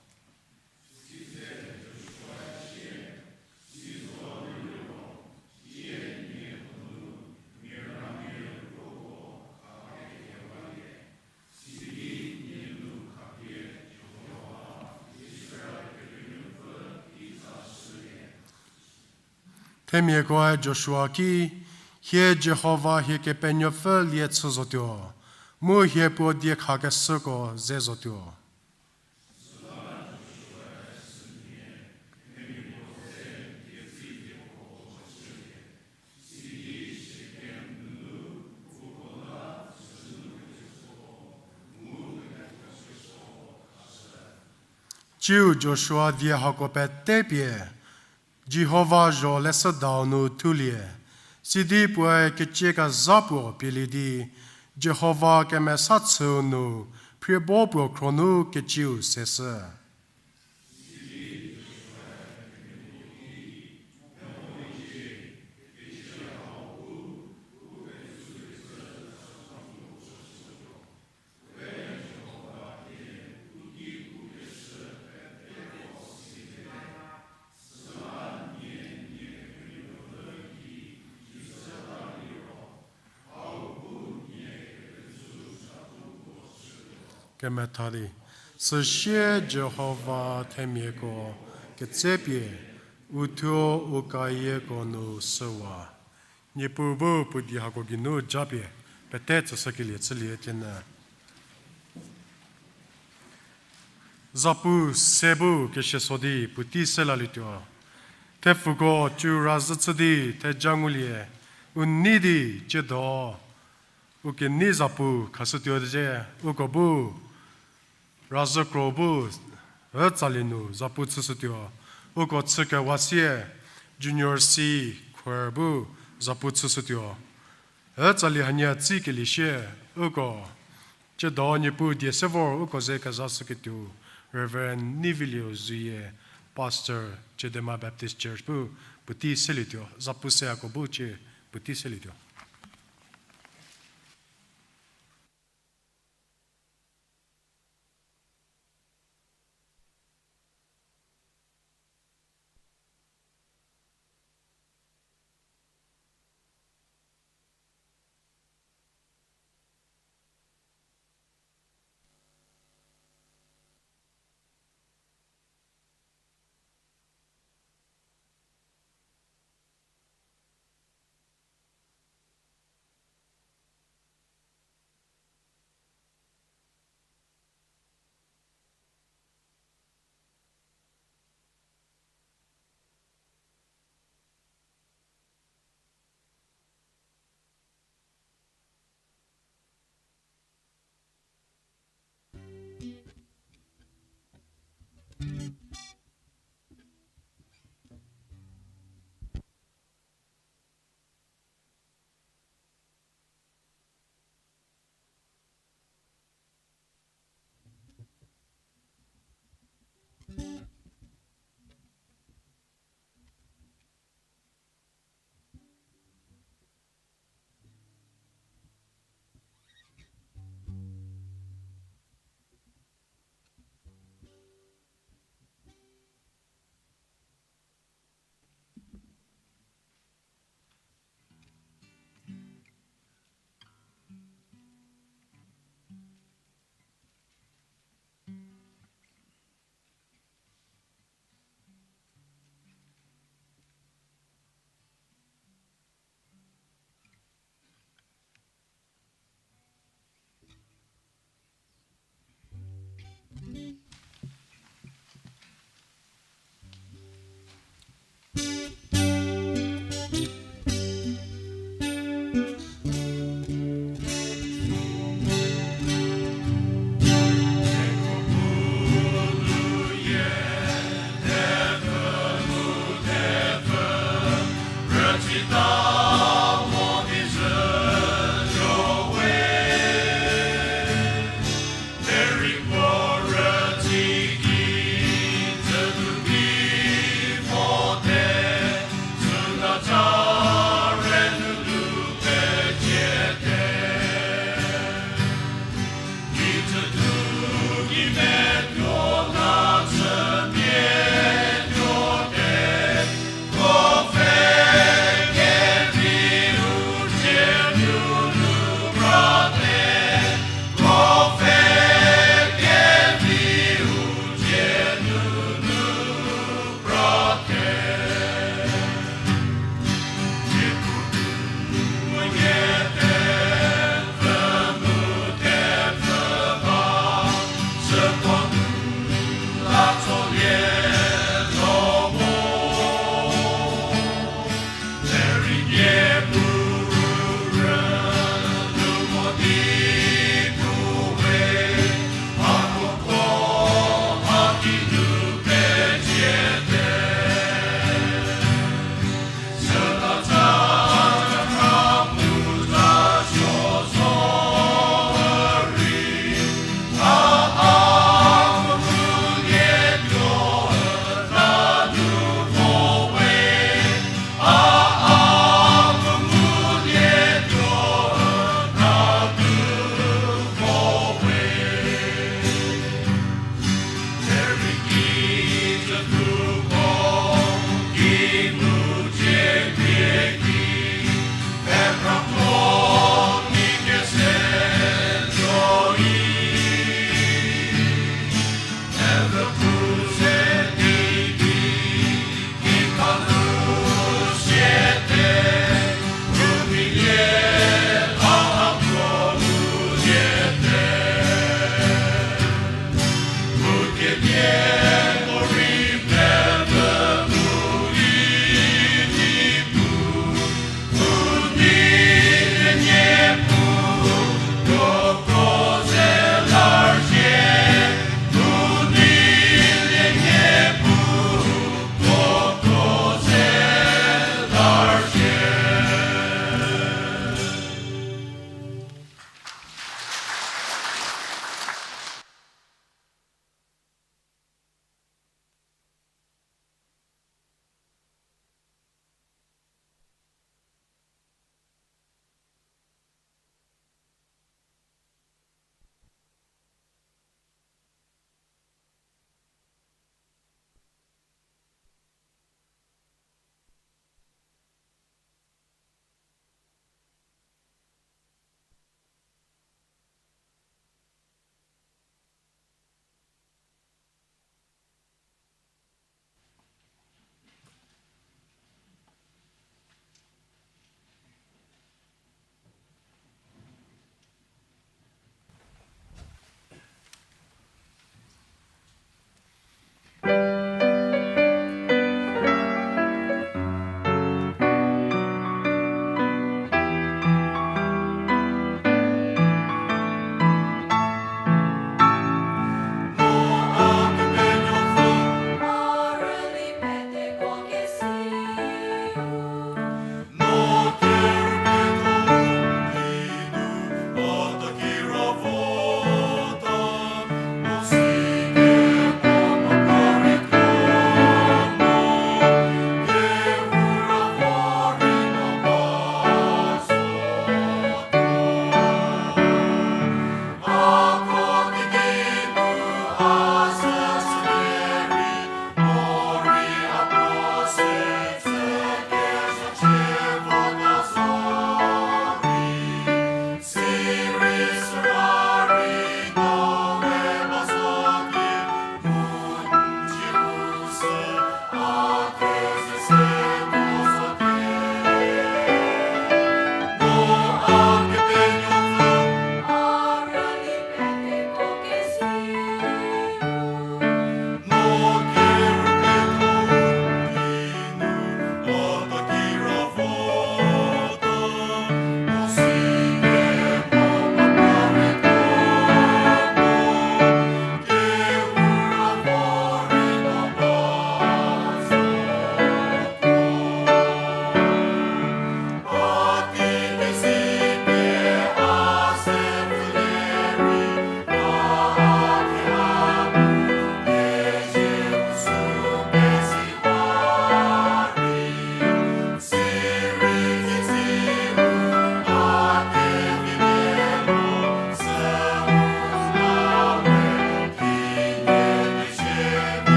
Themiakoe Joshua ki, Hie Jihova hie Kepenuopfü lie chü zotuo, mu hie puo diekhakeshüko ze zotuo. Tsiu Joshua die hako pete pie Jihova zho leshüdau nu thulie, sidi puoe kecie kezha puo pielie di, Jihova kemesa chüu nu phriebo puo khro nu keciu seshü. Kemetha di, süsie Jihova themiako ketsepie, uthuo u kayieko nu süwa. Niepuu bu puo die hako geinu japie pete tsüshükelie chülie tienü. Zapu se bu kesieso di puotei se lalietuo. Thepfuko cü razhü chü di theja ngulie, u nei di ciedo u kenei zapu khashütuo zhie, uko bu razhü kro bu ütsalie nu zapu chüshütuo. Uko chükewa sie Junior C choir bu zapu chüshütuo. Ütsalie hanie tsikelie sie uko ciedo Niepuu die se vor uko ze kezashüketuo Reverend Nivilio Zuyie, Pastor Chedema Baptist Church bu puotei selietuo, zapu se hako bu cie puotei selietuo.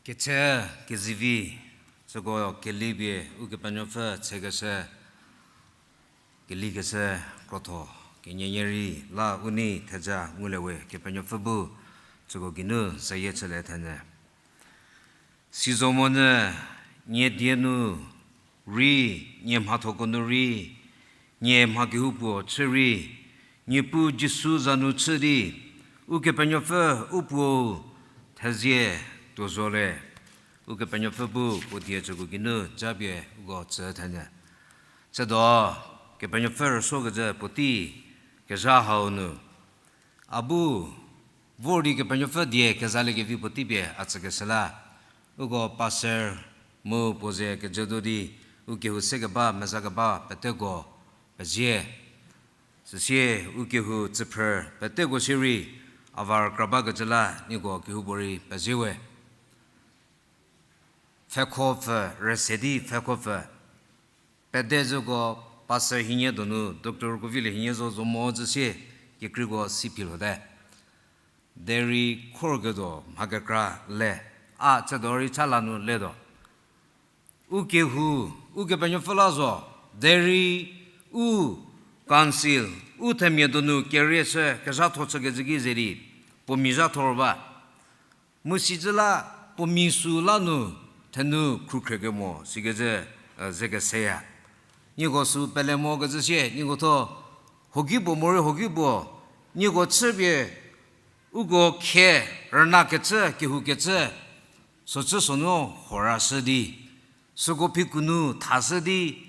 Ketse kezivi, süko kelipie Ukepenuopfü tsekeshü, kelikeshü krotho, kenienie rei la u nei theja ngulie we Kepenuopfü bu, süko geinu zayie chülie thenyü. Sizomonyü, nie die nu rei, nie mhathoko nu rei, nie mha kehoupuo chü rei, Niepuu Jisu za nu chü di, Ukepenuopfü u Puou thezie tuo zo le. Ukepenuopfü bu puo die süko geinu japie uko tsü thenyü. Tsiedo, Kepenuopfü rüsuokecü puotei kezha hau nu, a bu vor di Kepenuopfü die kezalie kevi puotei pie a tsükeshü la, uko pastor mu puo ze kejüdo di, u kehou sekeba, mezakeba peteko pezie. Süsie u kehou tsüphrü peteko shierei, a va rükra bakecü la nieko kehoupuorei pezie we. Pfhekhopfü, rüse di pfhekhopfü. Pede züko pastor hienie donu, doctor ko vilie hienie zo zo mo zhü sie, kekreiko si phi lhote. Derei khorketuo mha kekra le, a tsiedo rei cha la nu letuo. U kehou, Ukepenuopfü la zo, derei u council, u themia donu kerieshü kezhatho chükecü ki ze di, puo mi zhatho ro ba. Mu sizü la puo mi süu la nu thenu khrukhrekemo sikecü, e, ze keseya. Nieko süu pele mo kecü sie, nieko tho hoki puo morei hoki puo, nieko chüpie uko khe rüna kecü, kehou kecü, socü sonu hora shü di, süko phiku nu thashü di,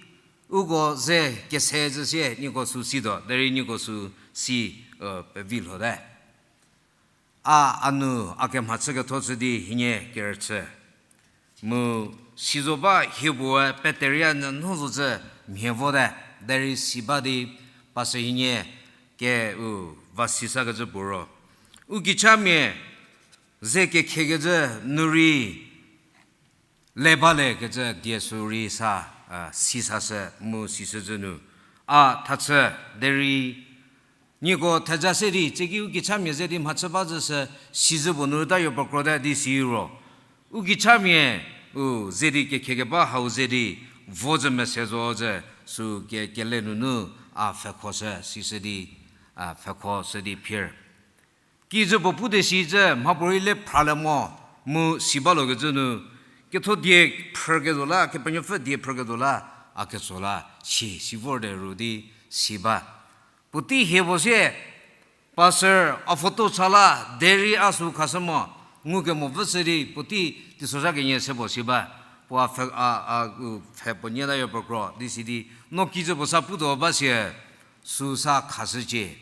uko ze kese zhü sie nieko süu situo, derei nieko süu si, e, pevi lhote. A, a nu a kemha chüketho chü di hienie kerüchü. Mu sizo ba hie puoe peteria nyü nho zo cü mhie vote, derei si ba di pastor hienie ke u va si sakecü puo ro, u kichamia ze kekhekecü nu rei le bale kecü die süu rei sa, a, si sashü mu sishüzhü nu. A thachü, derei nieko theja se di, tsiki u kichamia ze di mhachü ba zhü sü, sizhü puo nu rütayo pekrote di si ro. U kichamia, u ze di kekhekeba hau ze di, vo zhü mese zo zhü, süu ke, kele nunu, a pfhekhoshü, sishü di, a pfhekhoshü di phier. Kijü puo pute si zhü mhapuorei le phralie mo, mu si balokecü nu, ketho die phrüketuo la, Kepenuopfü die phrüketuo la, a ketso la, si, si vorte ru di si ba. Puotei hie puo sie, pastor a photo cha la, derei a süu khashü mo, ngukemo vü shü di, puotei teisozha kenie se puo si ba. Puo a pfhe, a, a, u pfhe puo nyie tayo pekro di si di, no kijü puo sa putuo ba sie, süu sa khashücie.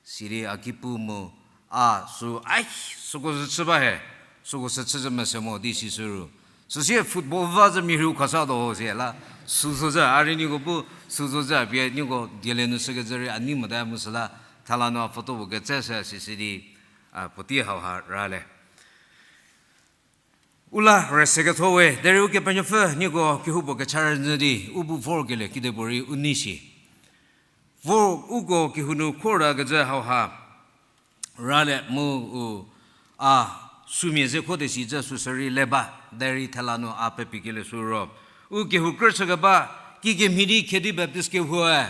Sidi a ki pu mu, a süu, ai, süko sü chü ba he, süko sü chü zhü mese mo di si sü ru. Süsie football va zhü mia rhiu khasatuo ho sie la, süu zo zhü, a rei nieko bu süu zo zhü, pie nieko diele nu shükecü rei a nei mota mu süla, thela nu a photo puo ketse se si si di, a, puotei hauha ra le. U la rüse ketho we, derei Ukepenuopfü nieko kehoupuo kecha rünyü di, u bu vorkelie kidepuorei u nei shi. Vor uko kehou nu khor ta kecü hauha ra le mu u a sümia ze kho de si zhü süsü rei le ba, derei thela nu a pepikelie sü ro. U kehou krü chükeba, kikemhie di Khedi Baptist kehou-e,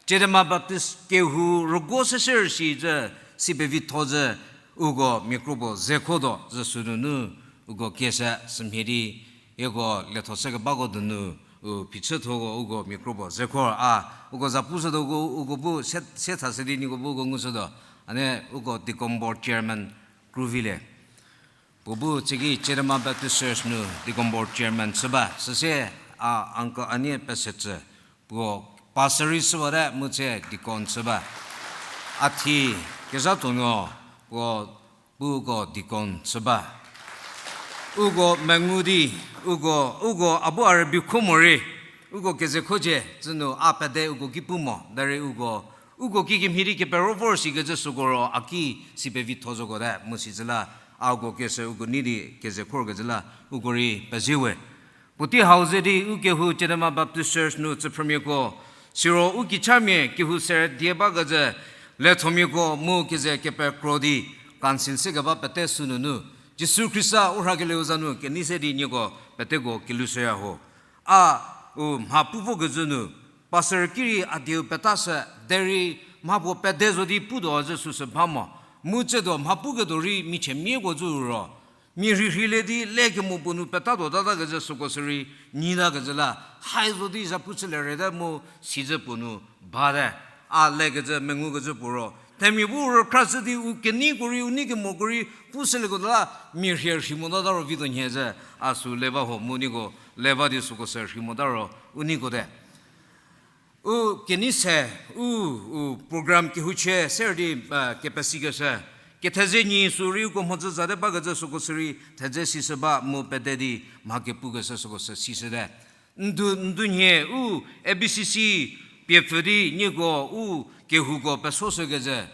Chedema Baptist kehou rüguo seshü si zhü, si pevitho zhü, uko mia kropuo ze kho tuo zhü sünunu, uko kieshü sümhie di, hieko lietho shükebako donu, u phichüthoko uko mia kropuo ze kho a, uko za pushütuoko uko bu se, se thashü di nieko bu uko ngushütuo, a ne uko deacon board chairman kruvilie. Puo bu tsiki Chedema Baptist Church nu deacon board chairman chü ba, süsie a uncle a nie pesetsü, puo pastor rei chü bate mu tsie deacon chü ba. A thi kezha tuonuo puo bu uko deacon chü ba. Uko mengu di, uko, uko a bu a rübei kho morei, uko keze khocie, tsünu a pede uko ki pu mo, derei uko, uko kikemhie di kepero vor sikecü süko ro a ki si pevitho zhüko te, mu si zhü la, a uko kieshü uko nei di keze khorkecü la, uko rei pezie we. Puotei hau ze di u kehou Chedema Baptist Church nu tsüphrümiako, siro u kichamia kehou serü die bakecü, liethomiako mu keze kepekro di, council se keba pete sünunu, Jisu Khrista u rhakelieu za nu kenei se di nieko peteko kelhou shüya ho. A, u mha pu vokecü nu, pastor ki rei a dieu petashü, derei mha puo pede zo di putuo zhü süsü ba mo. Mu tsiedo mha puketuo rei michie miako zhü ro, mia rhirheilie di le kemo puo nu petatuo tatakecü süko sürei nyitakecü la, hai zo di zhapu chülie rete mu sizhü puo nu bate. A lekecü mengukecü puo ro, themia bu rükra chü di u keneiko rei, u nei kemoko rei, pushülieko la, mia rhie rhei motata ro vituo nhie zhü, a sü le ba ho mu nieko le ba di süko sü rhei mota ro, u neiko te. U kenei se, u, u program kehouchie ser di, kepesikeshü. Kethezie nyi sü rei uko mhodzü zate bakecü süko sürei thedze sishü ba mu pede di mha kepukeshü süko sü sishüte. Ndu, ndu nhie u A B C C pie pfü di nieko u kehouko pesoshükecü.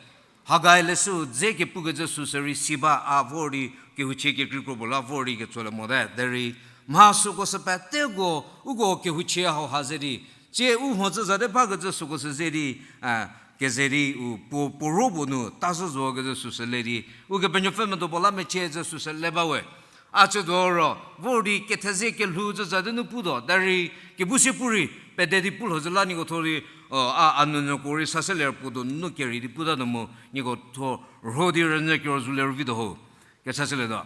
Hagai leshü dze kepukecü süsü rei si ba a vor di kehouchie kekrei kro puo la vor di ketsolie mote. Derei mha süko sü peteko uko kehouchie hauha ze di, tsie u mhodzü zate bakecü süko sü ze di, a, keze di u puo, puo ro puo nu tazhü zokecü süsü le di, Ukepenuopfü medo puo la mecie zhü süsü le ba we. A tsiedo ro vor di kethezie kelhou zhü zate nu putuo, derei kebu sie pu rei pede di pu lho zhü la nieko tho di, o, a, a nunuko rei sashülie puo donu kerei di puta nu mu nieko tho rho di rünyü kero zhülie ro vituo ho. Kechashülietuo.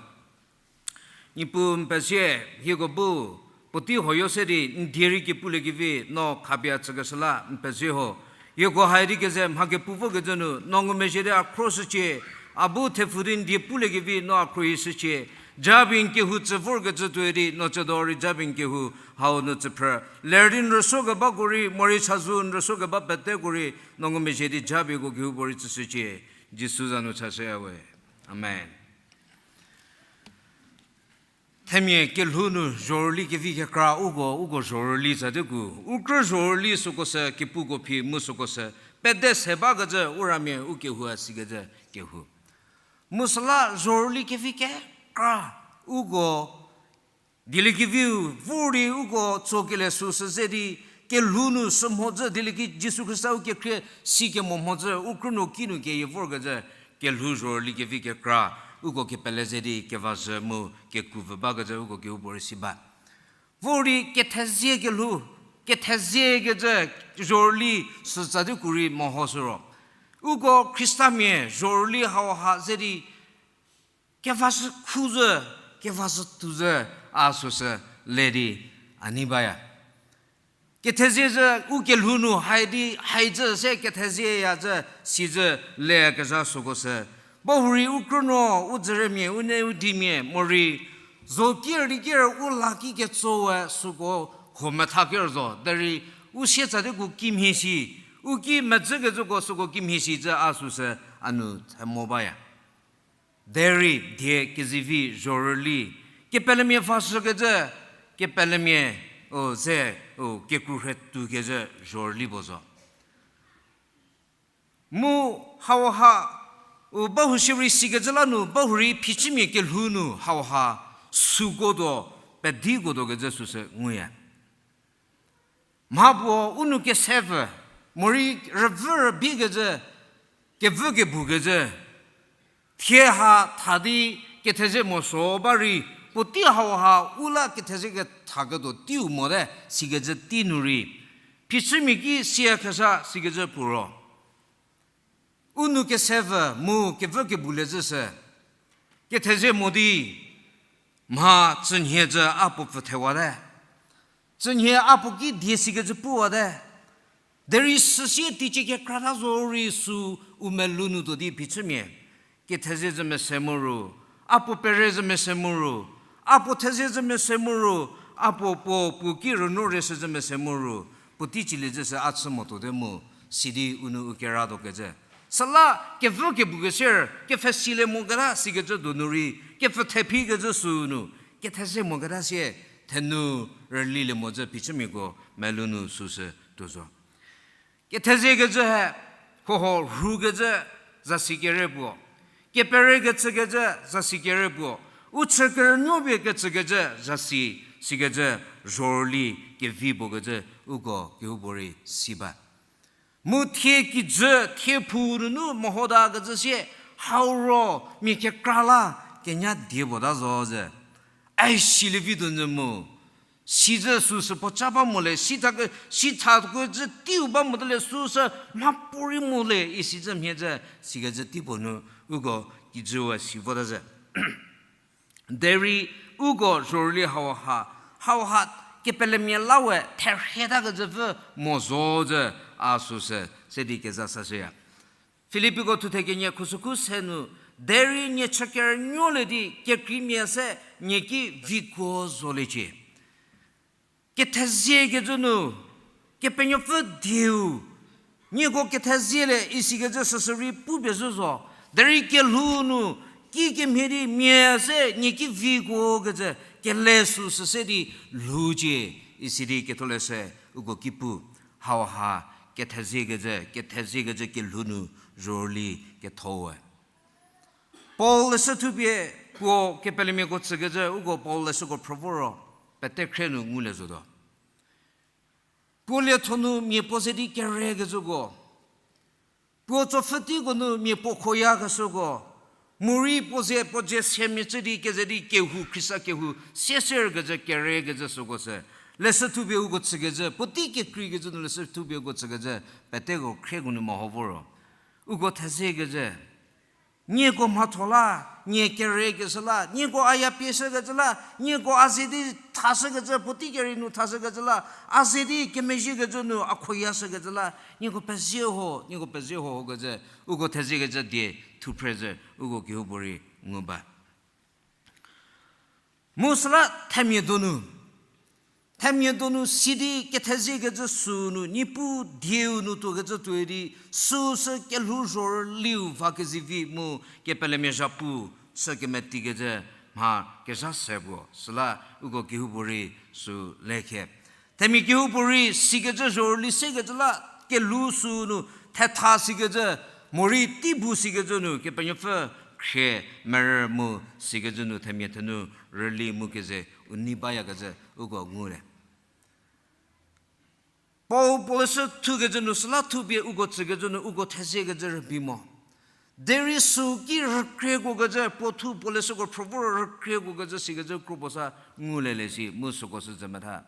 Niepuu n pezie, hieko bu puotei huoyo se di n die rei kepuliekevi no khapie a tsükeshü la n pezie ho. Hieko hai di keze mha kepu vokecü nu no ngumezhie di a khroshücie, a bu thepfu di n die puliekevi no a khrohishücie. Japie n kehou tsü vorkecü tuoi di no tsiedo rei japie n kehou hau nu tsüphrü. Ler di n rüsuokebako rei, morei chazou n rüsuokeba peteko rei no ngumezhie di japieko kehoupuorei tsüshücie. Jisu za nu chashüya we. Amen. Themia kelhou nu zhorüli kevi kekra uko, uko zhorüli zate ku, u krü zhorüli süko sü kepuko phi mu süko sü pede se bakecü u ramia u kehou a sikecü kehou. Mu süla zhorüli kevi kekra uko dieliekeviu vor di uko tsokelie süsü ze di, kelhou nu sü mhodzü dielieki Jisu Khrista u kekhrie sikemo mhodzü u krünuo kinu keyie vorkecü, kelhou zhorüli kevi kekra uko kepele ze di kevazhü mu kekuvü bakecü uko kehoupuorei si ba. Vor di kethezie kelhou, ketheziekecü zhorüli sütsa di kurei mehoshü ro, uko Khristamia zhorüli hauha ze di kevazhü khuzhü, kevazhü tuzhü a süsü le di a nei baya. Kethezie zhü u kelhou nu hai di, hai zhü se kethezie ya zhü, si zhü le kezha süko sü. Bahurei u krünuo, u dzürümia, u ne u dimia, morei zo ker di ker u la ki ketsowe süko huo metha ker zo. Derei u sietsa di ku kimhie shi, u ki medzükecüko süko kimhie shi zhü a süsü a nu themo baya. Derei die kezivi zhorüli, kepelemia vashükecü, kepelemia, o, ze, o, kekru rhe tuokecü zhorüli puo zo. Mu hauha, u bahusirei sikecü la nu, bahurei phichümia kelhou nu hauha, süko tuo, pediko tuokecü süsü nguya. Mha puo u nou kesevü, morei rüvü rübikecü, kevü kebukecü, thie ha tha di kethezie mo so ba rei, puotei hauha u la kethezie kethaketuo teiu mote, sikecü tei nu rei, phichümia ki siya khesa sikecü puo ro. U nou kesevü mu kevü kebulie zhü sü, kethezie mo di, mha tsünhie zhü a puo pfü thewate. Tsünhie a puo ki die sikecü puwate. Derei süsie teicie kekra ta zo rei sü u melou nu tuo di phichümia. Kethezie zhü mese mu ru, a puo pere zhü mese mu ru, a puo thezie zhü mese mu ru, a puo puo puo ki rünu reshü zhü mese mu ru, puotei cilie zhü sü a chü motuote mu, sidi u nou u kera tuokecü. Süla kevü kebukesier, kepfhesilie moketa sikecü donu rei, kepfhü thephikecü süu nu, kethezie moketa sie, thenou rülilie mo zhü phichümiako melou nu süsü tuo zo. Ketheziekecü he, hoho rhukecü zasi kere puo, keperekecükecü zasi kere puo, u chü kerünuopie kecükecü zasi, sikecü zhorüli kevi puokecü uko kehoupuorei si ba. Mu thie kijü, thie phou nunu mehotakecü sie, hau ro mia kekra la, kenya die puo ta zo ze. Ai silie vi tunyü mu. Sizü süsü puo ca ba mo le, sitha ke, sitha kecü teiu ba mo te le süsü mha puorei mo le, isi zü mhie zü, sikecü tei puo nu, uko kijüwe si vota ze. Derei uko zhorüli hauha, hauha kepelemia la we therhie ta kecü pfü mo zo zü a süsü, se di keza sashüya. Filipiko thuthe kenie khusükhu se nu, derei nie chü kerünuolie di kekreimia se nie ki vikuo zoliecie. Kethezie kecü nu, Kepenuopfü dieu, nieko kethezie le isikecü süsürei pupie zhü zo. Derei kelhou nu, kikemhie di mia se nie ki vikuo kecü, kele süsü se di lhoucie, isi di ketholeshü uko ki pu. Hauha, kethezie kecü, kethezie kecü kelhou nu zhorüli ketho we. Paul leshü thupie puo kepelemiako tsükecü, uko Paul leshüko phrü vo ro, pete khre nu ngulie zotuo. Puo lietho nu mia puo ze di kere kecüko. Puo tsopfhüteiko nu mia puo khoya keshüko. Morei puo ze puo dzie semia cü di keze di kehou, Khrista kehou, sieser kecü kere kecü süko sü. Leshü thupie uko tsükecü, puotei kekrei kecü nu leshü thupie uko tsükecü, peteko khrieko nu meho vo ro. Uko thezie kecü. Nieko mhatho la, nie kere keshü la, nieko a ya pie shükecü la, nieko a ze di thashükecü, puotei kerei nu thashükecü la, a ze di kemezhiekecü nu a khoya shükecü la, nieko pezie ho, nieko pezie ho kecü, uko thezie kecü die thuphre zü, uko kehoupuorei ngu ba. Mu süla themia donu. Themia donu sidi kethezie kecü sünu, Niepuu dieu nu tuokecü tuoi di, süsü kelhou zhorüliu va kezivi mu kepelemia zhapu, sü kemeti kecü mha kezha se puo, süla uko kehoupuorei sü lekhe. Themia kehoupuorei sikecü zhorüli sekecü la kelhou sünu thetha sikecü, morei tei bu sikecü nu Kepenuopfü khrie merü mu sikecü nu themia thenu rüli mu keze u nei bayakecü uko ngulie. Paul puo leshü thukecü nu süla thupie uko tsükecü nu uko theziekecü rübei mo. Derei sü ki rükriekuokecü puo thu puo leshüko phrü vo ro rükriekuokecü sikecü kro puo sa ngulie le si mu süko sü zü metha.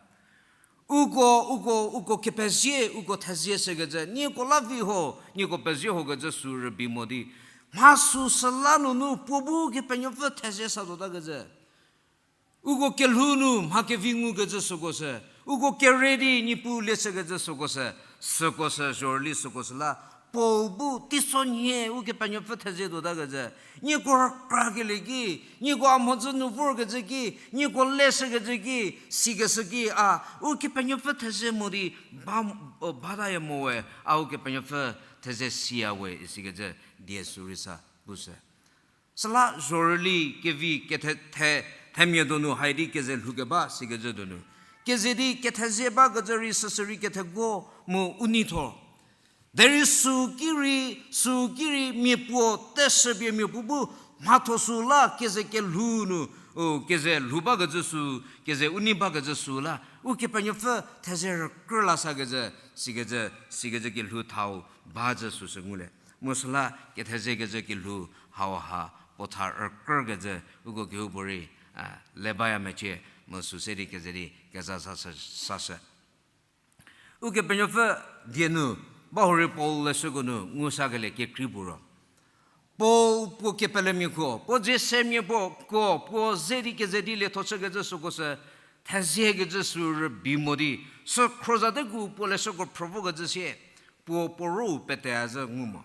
Uko, uko, uko kepezie, uko thezie shükecü, nieko la vi ho, nieko pezie hokecü sü rübei mo di. Mha süsü la nunu puo bu Kepenuopfü thezie sa zotakecü. Uko kelhou nu mha kevi ngukecü süko sü, uko kere di Niepuu le shükecü süko sü, süko sü zhorüli süko sü la, Paul bu teisonhie Ukepenuopfü thezie tuotakecü, nieko rükrakelie ki, nieko a mhodzü nu vorkecü ki, nieko le shükecü ki, sikeshü ki a, Ukepenuopfü thezie mo di ba, bataya mo we, a Ukepenuopfü thezie siya we, isikecü die sü rei sa pushü. Süla zhorüli kevi kethe, the, themia donu haidi keze lhoukeba sikecü donu. Keze di kethezie bakecü rei süsü rei kethego mu u neitho. Derei sü ki rei, sü ki rei mia puo teshüpie mia puo bu mhatho sü la keze kelhou nu, o, keze lhou bakecü sü, keze u nei bakecü sü la, Ukepenuopfü thezie rükrü la sakecü, sikecü, sikecü kelhou thau bacü süsü ngulie. Mu süla ketheziekecü kelhou hauha puo tha rükrükecü uko kehoupuorei, a, le baya mecie mu sü se di keze di keza sa, sa, sashü. Ukepenuopfü die nu, bahurei Paul leshüko nu ngu sakelie kekrei puo ro. Paul puo kepelemiako, puo dzie semia puo ko, puo ze di keze di lietho chükecü süko sü, theziekecü sü rübei mo di, sü khrozateko puo leshüko phrü vokecü sie, puo puo rou pete a zü ngu mo.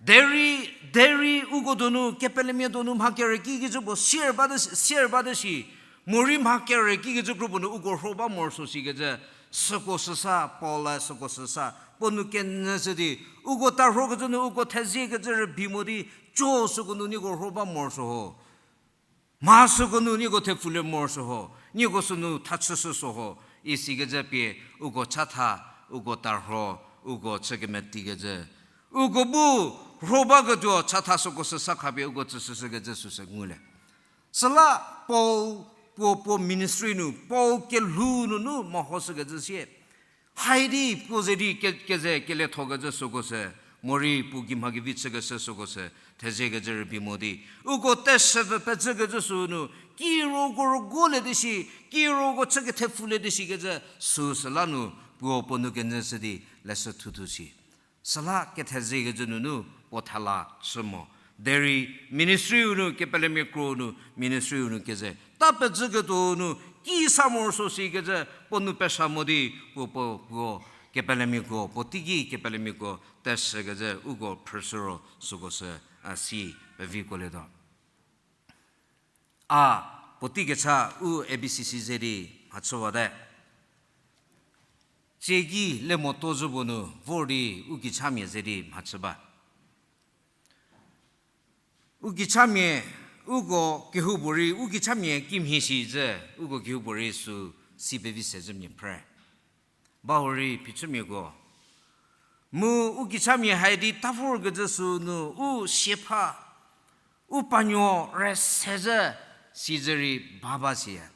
Derei, derei uko donu, kepelemia donu mha kere kikecü puo sier bate, sier bate shi, morei mha kere kikecü kro puo nu uko rho ba morosuo sikecü, süko süsa, Paul-e süko süsa, puo nu kenyü shü di, uko tarhokecü nu uko theziekecü rübei mo di, co süko nu nieko rho ba morosuo ho. Mha süko nu nieko thepfulie morosuo ho, nieko sünu thachüshü suo ho, isikecü pie uko chatha, uko tarho, uko chükemetikecü. Uko bu rho baketuo chatha süko süsa khapie uko tsüshüshükecü süsü ngulie. Süla Paul puo puo ministry nu, Paul kelhou nunu mehoshükecü sie. Haidi puo ze di ke-, keze kelethokecü süko sü, Morei puo gei mha kevi chükeshü süko sü, thezekecü rübei mo di. Uko teshüpfü pezhükecü sünu, kiroko rüguolie di shi, kiroko chü kethepfulie di shikecü, süsüla nu, puo puo nu kenyü shü di, leshü thuthu shi. Süla kethezekecü nunu, puo thela chü mo. Derei ministry-u nu kepelemia kro nu, ministry-u nu keze. Ta pezhüketuo nu, ki sa morosuo sikecü, puo nu pesa mo di, puo puo puo, kepelemiako, puo teiki kepelemiako, teshükecü uko phrüshü ro süko sü, a, si peviko lietuo. A, puotei kecha u A B C C ze di mhachüwate. Tsieki le moto zhü puo nu vor di u kichamia ze di mhachü ba. U kichamia, uko kehoupuorei, u kichamia kimhie shi zhü, uko kehoupuorei sü si pevi se zhü mia phre. Ba hurei phichümiako. Mu u kichamia hai di ta vorkecü sünu u siepha, u panuo rüse zhü si zhü rei ba ba siya.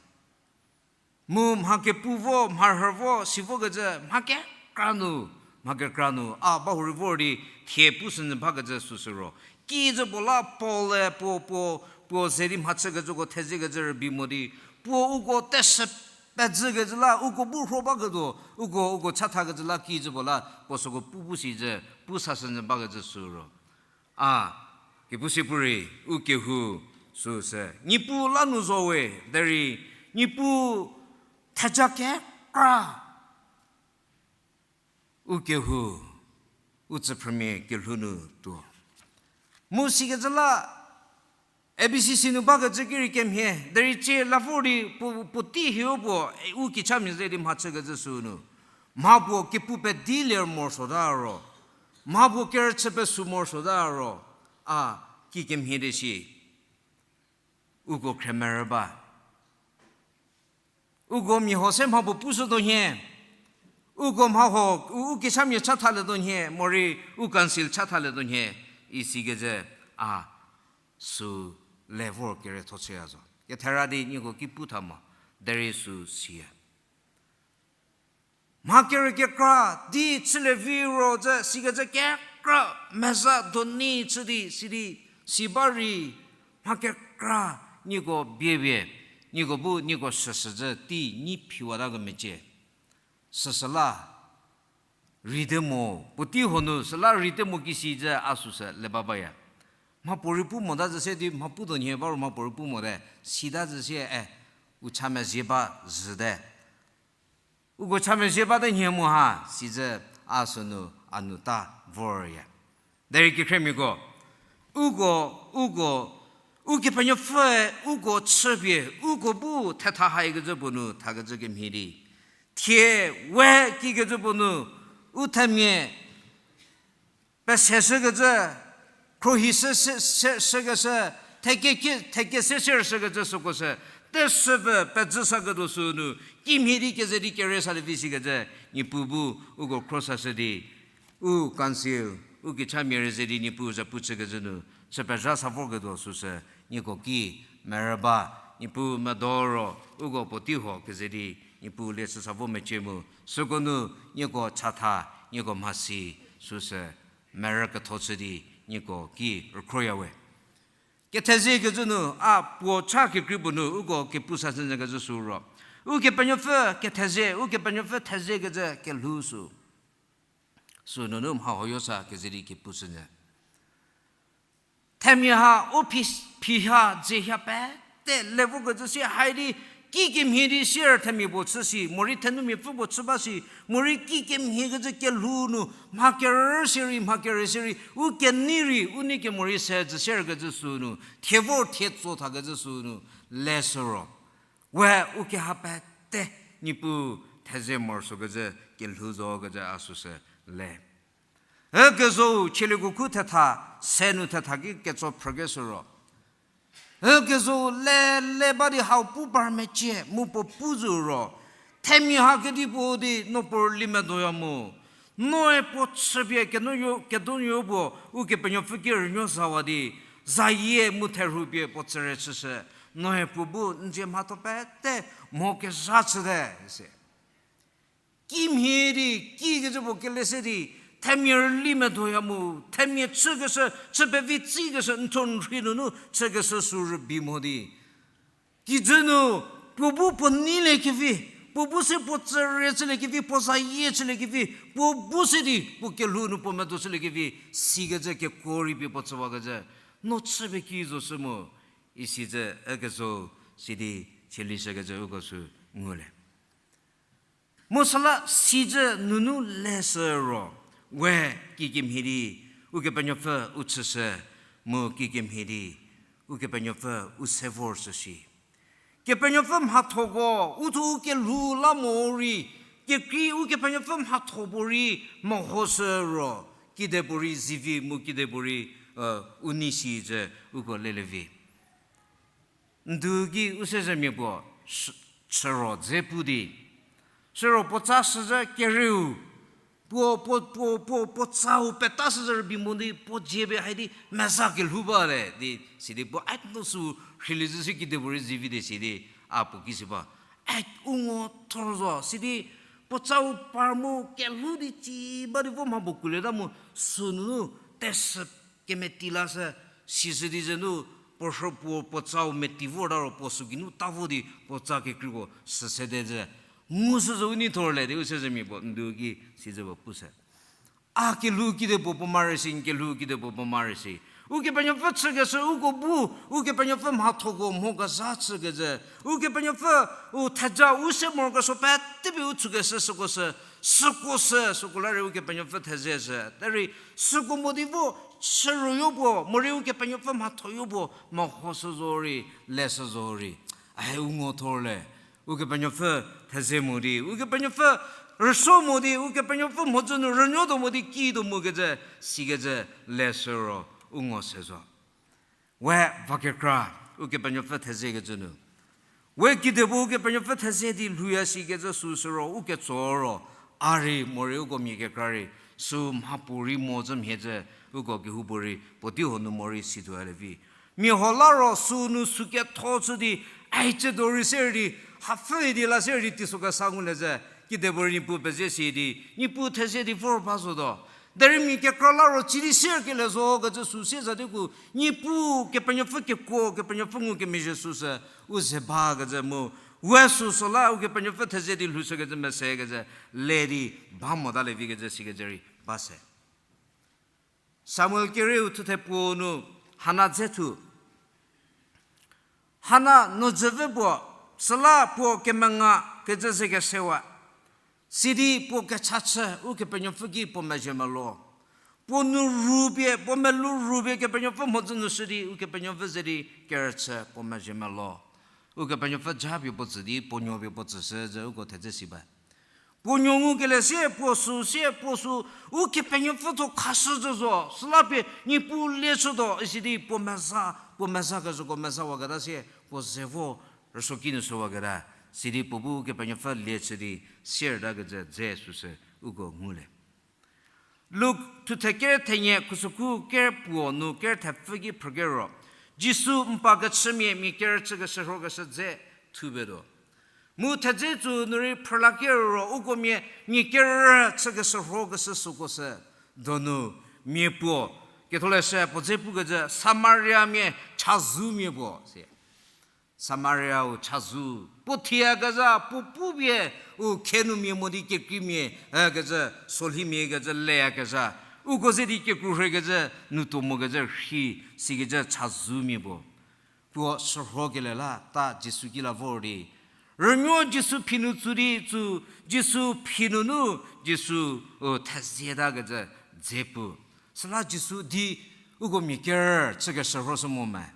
Mu mha kepu vo, mha rhü vo, si vokecü, mha kekra nu, mha kekra nu, a ba hurei vor di thie pushünyü bakecü süsü ro. Kijü puo la Paul-e puo, puo, puo ze di mhachükecüko thezekecü rübei mo di, puo uko teshü pezhükecü la, uko bu rho baketuo, uko, uko chathakecü la kijü puo la, puo süko pu bu si zhü, pu sashünyü bakecü sü ro. A, kepu si pu rei, u kehou süsü. Niepuu la nu zo we, derei, Niepuu theja kekra. U kehou, u tsüphrümia kelhou nu tuo. Mu sikecü la, A B C C nu bakecü ki rei kemhie, derei tsie la vor di puo, puotei hieu puo, u kichamia ze di mhachükecü sünu. Mha puo kepu pedilie morosuota ro. Mha puo kerüchü pesu morosuota ro. A, kikemhie di shi. Uko khremerü ba. Uko mia huo se mha puo pushütuo nhie. Uko mha huo, u, u kichamia chathalietuo nhie, morei u council chathalietuo nhie, isikecü a sü le vor keretho chüya zo. Kethera di nieko ki pu tha mo, derei sü siya. Mha kerü kekra di chülie vi ro zhü sikecü kekra meza doni chü di sidi si ba rei mha kekra nieko biepie, nieko bu nieko süsü zhü tei nyi phiwata kemecie. Süsüla rei te mo, puotei huo nu süla rei te mo kisi zhü a süsü le ba baya. Mha puorei pu mota zhü se di mha putuo nhie ba ro mha puorei pu mote, sita zhü sie e, u cha mezhie ba zhüte. Uko cha mezhie bate nhie mu ha, sizhü a sünu a nu ta vorya. Derei kekhremiako, uko, uko, Ukepenuopfüe uko chüpie, uko bu thetha haikecü puo nu thakecü kemhie di. Thie we kikecü puo nu, u themia, peseshükecü, khruohi se, se, se, sekeshü, theke, theke se, se, sekecü süko sü, teshüpfü pezhü saketuo sünu, kimhie di keze di kere sa di vi sikecü, Niepuu bu, uko khro sashü di, u council, u kichamia rei ze di Niepuu zapu chükecü nu, chü pezha sa vorketuo süsü, nieko ki, merü ba, Niepuu medo ro, uko puotei huo keze di, Niepuu lie chü sa vo mecie mu, süko nu, nieko chatha, nieko mhasi, süsü, merü ketho chü di, nieko ki rükhroya we. Kethezie kecü nu, a puo cha kekrei puo nu, uko kepu sa chünyü kecü sü ro. Ukepenuopfü kethezie, Ukepenuopfü thezie kecü kelhou sü. Sünunu mha huoyo sa keze di kepu chünyü. Themia ha, u phi, phi ha, dzie ha pete level kecü si hai di, kikemhie di sier themia puo chü si, morei thenumia pfü puo chü ba si, morei kikemhie kecü kelhou nu, mha kerü sirei, mha kerü sirei, u kenei rei, u nei kemo rei se zhü sier kecü sünu, thie vor thie tso tha kecü sünu, le sü ro. We u keha pete, Niepuu thezie morosuo kecü, kelhou zo kecü a süsü le. Ükezhou chieliekukhu thetha, se nu thetha ki ketso phrükeshü ro. Ükezhou le, le ba di hau pu par mecie, mu puo pu zo ro. Themia ha kedipuo di no puo rüli medoya mu. Noe puo chüpie kedonuo puo, Ukepenuopfü ki rünuo zawa di. Zayie mu therhu pie puo tsüre chüshü. Noe puo bu n dzie mhatho pete mo kezha chüte, isi. Kimhie di, kikecü puo kele se di, themia rüli medoya mu, themia chükeshü, chü pevi tsikeshü, n thuo n rhei nunu chükeshü sü rübei mo di. Kijü nu, puo bu puo neiliekevi, puo bu se puo tsüre chüliekevi, puo zayie chüliekevi, puo bu se di puo kelhou nu puo medo chüliekevi, sikecü kekuo rei pie puo chüwakecü, no chü pie ki zo shü mo, isi cü, ükezo, sidi, chielie shükecü uko sü ngulie. Mu süla sicü nunu leshü ro, we kikemhie di, Ukepenuopfü u chüshü, mu kikemhie di, Ukepenuopfü u se vor shü shi. Kepenuopfü mhathoko, u thuo u kelhou la mo rei, kekrei Ukepenuopfü mhatho puorei mehoshü ro, kidepuorei zivi mu kidepuorei, u nei sicü uko lelevi. Ndu ki u sezemia puo, chü-, chü ro dze pu di. Siro puo tsa shüzhü kerieu, puo, puo, puo, puo, puo tsau peta shüzhü rübei mo di, puo dzie pie hai di, meza kelhou ba le, di, sidi puo, ai, no sü rheilie zhü se kidepuorei zivi di sidi, a puo ki si ba. Ai, u ngo thor zo, sidi, puo tsau par mu kelhou di ci ba di vo mha puo kulieta mu, sünunu, teshü kemeti la se, sishü di zenu, puo rhü puo, puo tsau meti vorta ro puo sü geinu ta vo di puo tsa kekreiko sü sede zü. Ngu sü zo u nei thor le di u sezemia puo, ndu ki sicü puo pu se. A kelhou kidepuo puo mare si, n kelhou kidepuo puo mare si. Ukepenuopfü chükeshü uko bu, Ukepenuopfü mhathoko mho kezha chükecü. Ukepenuopfü u theja u se morokesuo petepie u chükeshü süko sü, süko sü, süko la rei Ukepenuopfü theze sü. Derei süko mo di vo, chü royo puo, morei Ukepenuopfü mhathoyo puo, mehoshü zo rei, leshü zo rei. Ai u ngo thor le, Ukepenuopfü theze mo di, Ukepenuopfü rüsuo mo di, Ukepenuopfü mhodzü nu rünuotuo mo di kituo mokecü, sikecü leshü ro, u ngo se zo. We va kekra, Ukepenuopfü thezekecü nu. We kidepuo Ukepenuopfü theze di lhouya sikecü süsü ro, u ketso ro, a rei morei uko mia kekra rei, sü mhapuorei mozü mhie zü, uko kehoupuorei, puotei huo nu morei situoya le vi. Mia huo la ro sünu sü ketho chü di, ai chü do rei se rei di, hapfü di la se rei di teiso kesa ngulie zü, kidepuorei Niepuu peze si di, Niepuu theze di vor ba zotuo. Derei mia kekra la ro ci di sier kele zo kecü sü sie za di ku, Niepuu Kepenuopfü kekuo, Kepenuopfü ngukemezhie süsü, u ze bakecü mu, we süsü la Ukepenuopfü theze di lhoushükecü mesekecü, le di ba mota le vikecü sikecü rei ba se. Samuel kerieu thuthe puo nu Hana dze thu. Hana nu dzüvü puo, süla puo kemenga kecü ze kesewa. Sidi puo kecha chü Ukepenuopfü ki puo mezhie melo. Puo nu rupie, puo melou rupie Kepenuopfü mhodzü nu shü di, Ukepenuopfü ze di kerüchü puo mezhie melo. Ukepenuopfü japie puo tsü di, puo nuopie puo tsüshü zü uko thedze si ba. Puo nuo ngukele sie, puo sü sie, puo sü, Ukepenuopfü tho khashü zü zo, süla pie Niepuu le chütuo, isi di puo meza, puo meza kezhüko meza waketa sie, puo ze vo rüsuoki nu shüwaketa, sidi puo bu Ukepenuopfü le chü di, sierta kecü dze süsü uko ngulie. Luk thuthe ker thenie khusükhu ker puo nu ker thepfü ki phrükero, Jisu n pa kechümia mia kerü chükeshü rhokeshü dze thubetuo. Mu thedze tsu nu rei phrülakero uko mia mia kerü chükeshü rhokeshü süko sü, donu mia puo, ketholeshü puo dze pukecü Samariamia chazumia puo si. Samariau chazou, puo thiyakezha, puo pupie, u khenumia mo di kekreimia, e, kecü, solhimia kecü, leyakezha, uko ze di kekru rhekecü, nu tuo mokecü rhi, sikecü chazoumia puo. Puo shürhokele la, ta Jisu ki la vor di. Rünuo Jisu phinu tsu di, tsu, Jisu phinunu, Jisu, u, thezieta kecü, dze pu. Süla Jisu di, uko mia ker, chükeshürhoshü mo me.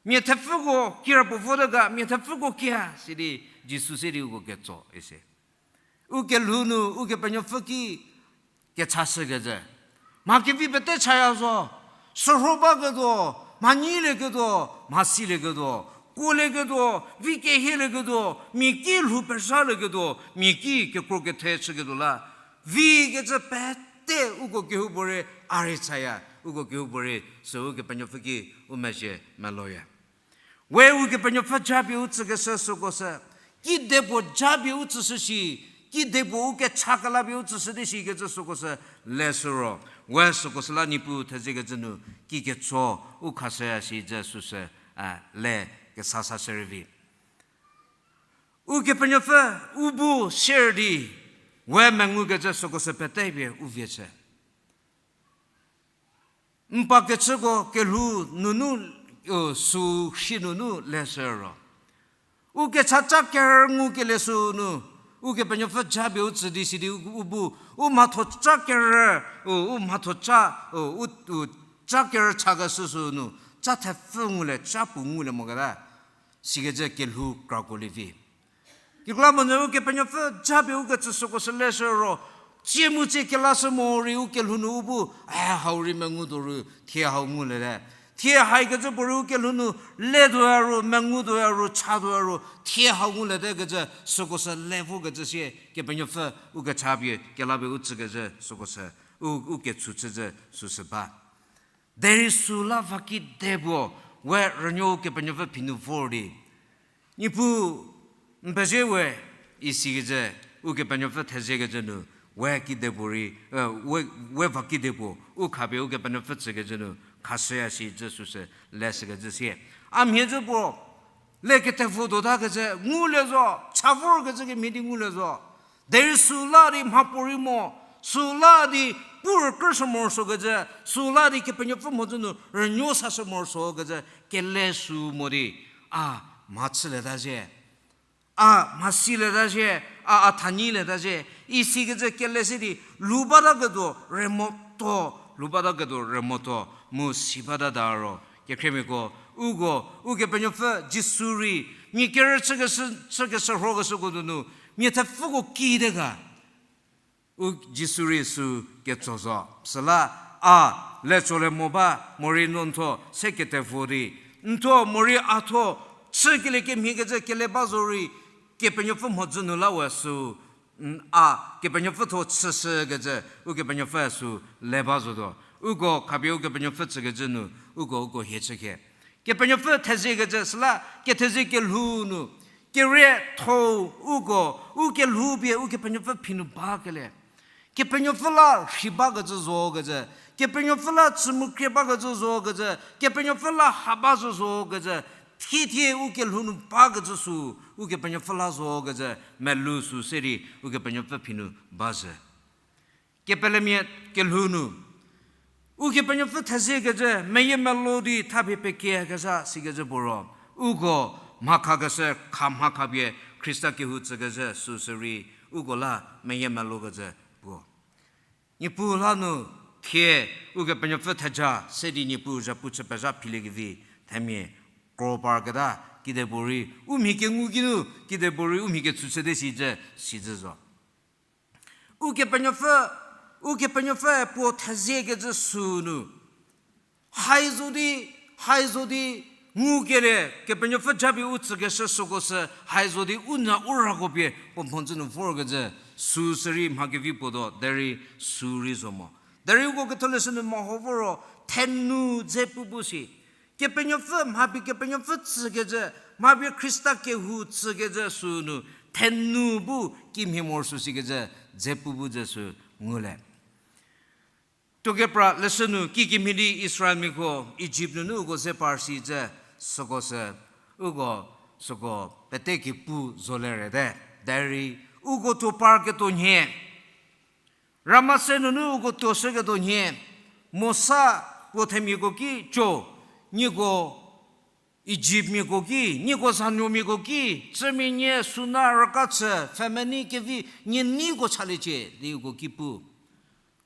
Mia thepfüko kira puo vote ga, mia thepfüko kia, sidi Jisu se di uko ketso ise. Ukelhou nu, Ukepenuopfü ki kechashükecü. Mha kevi pete chaya zo, shürho baketuo, mha nyilieketuo, mha silieketuo, kuolieketuo, vi kehielieketuo, mia ki lhou pezhalieketuo, mia ki kekro kethe chüketuo la, vi kecü pete uko kehoupuorei a rei chaya, uko kehoupuorei sü Ukepenuopfü ki u mezhie meloya. We Ukepenuopfü japie u tsükeshü süko sü, kidepuo japie u tsüshü shi, kidepuo u kecha kela pie u tsüshü di shikecü süko sü leshü ro, we süko sü la Niepuu theziekecü nu kiketso u khashüya shi zhü süsü, a, le kesa sashü rei vi. Ukepenuopfü u bu share di, we mengukecü süko sü pete pie u vie chü. N pa kechüko kelhou nunu, u, sü shi nunu leshü ro, u kecha ca ker ngukelie sünu, Ukepenuopfü japie u tsü di sidi u, u bu, u mhatho ca ker, u, u mhatho ca, u, u, u ca ker chakeshü sünu, ca thepfü ngulie, ca puo ngulie moketa, sikecü kelhou krako lievi. Kekreilamonyü Ukepenuopfü japie u ketsü süko sü leshü ro, tsie mu tsie kelashü morei u kelhou nu u bu, a, hau rei mengu do ru, thie hau nguliete. Thie haikecü puorei u kelhou nu letuoya ru, mengu tuoya ru, cha tuoya ru, thie hau nguliete kecü süko sü le vokecü sie Kepenuopfü u kecha pie, kela pie u tsükecü süko sü, u, u ketsu chüzhü süsü ba. Derei süla va kidepuo, we rünuo Ukepenuopfü phinu vor di, Niepuu, n pezie we, isikecü, Ukepenuopfü theziekecü nu, we kidepuo rei, e, we, we va kidepuo, u khapie Ukepenuopfü tsükecü nu, khashüya shi zhü süsü leshükecü sie. A mhie zhü puo, le ketevo dotakecü ngulie zo, cha vorkecü kemhie di ngulie zo. Derei süla di mhapuorei mo, süla di pu rükrüshü morosuokecü, süla di Kepenuopfü mhodzü nu rünuo sashü morosuokecü, kele sü mo di, a mha chülieta zhie, a mha silieta zhie, a a thanyilieta zhie, isikecü kele se di, lhou bataketuo remoto, lhou bataketuo remoto, mu si batata ro, kekhriemiako, uko, Ukepenuopfü Jisu rei, mia kerü chükeshü, chükeshürhokeshüko donu, mia thepfüko kite ga. U Jisu rei sü ketso zo. Süla a, le tsolie mo ba, morei no n thuo se ketevo di, n thuo morei a thuo, chükelie kemhiekecü kele ba zo rei, Kepenuopfü mhodzü nu la we sü, n, a, Kepenuopfü thuo chüshükecü, Ukepenuopfü sü le ba zotuo. Uko khapie Ukepenuopfü tsükecü nu, uko, uko hie chükhe. Kepenuopfü theziekecü süla, kethezie kelhou nu, kerietho uko, u kelhou pie Ukepenuopfü phinu bakele. Kepenuopfü la rhi bakecü zokecü, Kepenuopfü la tsü mu krie bakecü zokecü, Kepenuopfü la ha ba zo zokecü, thie thie u kelhou nu bakecü sü, Ukepenuopfü la zokecü, melou sü se di Ukepenuopfü phinu ba zhü. Kepelemia kelhou nu, Ukepenuopfü theziekecü, meyiemeluo di thapie pekiekezha sikecü puo ro, uko mhakhakeshü kha mhakhapie Khrista kehou tsükezhü süsü rei, uko la meyiemeluokecü puo. Niepuu la nu thie Ukepenuopfü theja se di Niepuu zhapu chü pezha philiekevi themia kro parketa, kidepuorei u mhi kengu kinu, kidepuorei u mhi ketsü chüte sicü, sicü zo. Ukepenuopfü, Ukepenuopfü puo theziekecü sünu, hai zo di, hai zo di, ngukelie, Kepenuopfü japie u tsükeshü süko sü, hai zo di u nya u rako pie puo mhodzü nu vorkecü, süsü rei mha kevi puo do, derei sü rei zo mo. Derei uko ketholeshü nu meho vo ro, thenu dze pu bu si. Kepenuopfü mha pie Kepenuopfü tsükecü, mha pie Khrista kehou tsükecü sünu, thenu bu kimhie morosuo sikecü, dze pu bu zhü sü ngulie. Tuokepra leshü nu kikemhie di Israelmiako Ijipt nunu uko ze par sicü, süko sü, uko, süko pete kepu zo le rete. Derei uko tuo parketuo nhie, Ramase nunu uko tuoshüketuo nhie, Mosa puo themiako ki co, nieko Ijiptmiako ki, nieko zanuomiako ki, cüminie suna rüka chü, pfhemenei kevi nie neiko chaliecie di uko ki pu.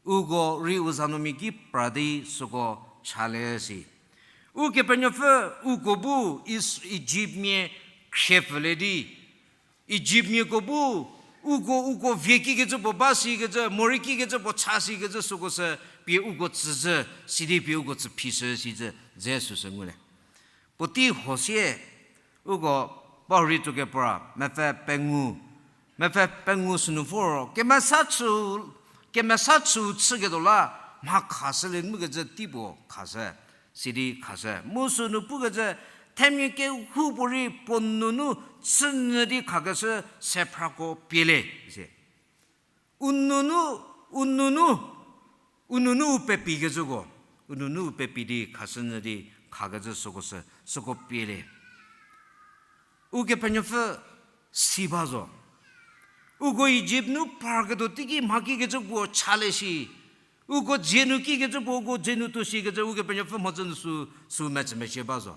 Uko rei u zanuomia ki pra di süko chalie si. Ukepenuopfü uko bu Is-, Ijiptmia khriepfülie di, Ijiptmiako bu, uko, uko vie kikecü puo ba sikecü, morei kikecü puo cha sikecü süko sü pie uko tsüzhü, sidi pie uko tsü phishü sicü, dze süsü ngulie. Puotei huo sie, uko Paurei Tuokepra, mepfü pengou, mepfü pengou sünu vo ro, kemesa chü, kemesa chü chüketuo la, mha khashülie ngukecü tei puo khashü, sidi khashü. Mu sünu pukecü, themia kehoupuorei puo nunu chünyü di khakeshü sephrako pielie, isi. U nunu, u nunu, u nunu u pepikecüko, u nunu u pepi di khashünyü di khakecü süko sü, süko pielie. Ukepenuopfü si ba zo. Uko Ijipt nu parketuo teiki mha kikecü puo chalie shi. Uko dzie nu kikecü puo uko dzie nu tuo shikecü Ukepenuopfü mhodzü nu sü, sü metsümecie ba zo.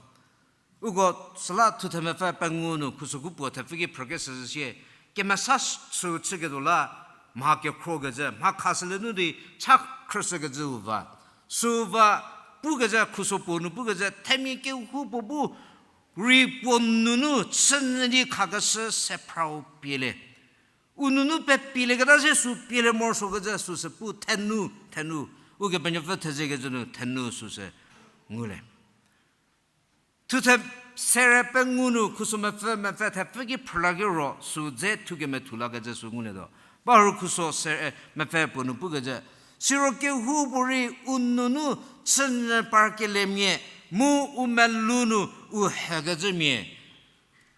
Uko süla thuthe mepfü pengou nu khuso khu puo thepfü ki phrükeshü sie, kemesa sü chüketuo la mha kekhrokecü, mha khashülie nu di cha khrüshükecü u va. Sü va pukecü khuso puo nu pukecü themia kehoupuo bu rei puo nunu chünyü di khakeshü se phrau pielie. U nunu pepilieketa sie sü pielie morosuokecü süsü pu thenu, thenu. Ukepenuopfü thezekecü nu thenu süsü ngulie. Thuthe sere pengou nu khuso mepfü, mepfü thepfü ki phrülakiro sü dze thukemethu lakecü sü ngulietuo. Ba hurei khuso sere mepfü puo nu pukecü, siro kehoupuorei u nunu chünyü parkeliemia, mu u melou nu u hekecümia,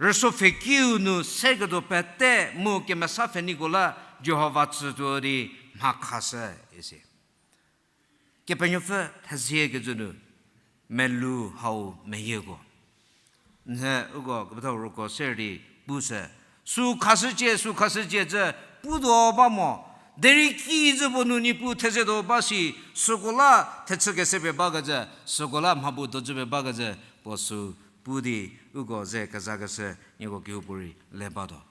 rüsuo pfhekiu nu seketuo pete mu kemesa pfheniko la Jihova tsütuo di mha khashü isi. Kepenuopfü theziekecü nu melou hau meyieko, nhie uko kepethau roko se di pu se, sü khashücie, sü khashücie cü putuo ba mo. Derei kijü puo nu Niepuu thezetuo ba shi, süko la thechü kesepie bakecü, süko la mha bu dojüpie bakecü, puo sü pu di uko ze kezakeshü nieko kehoupuorei le batuo.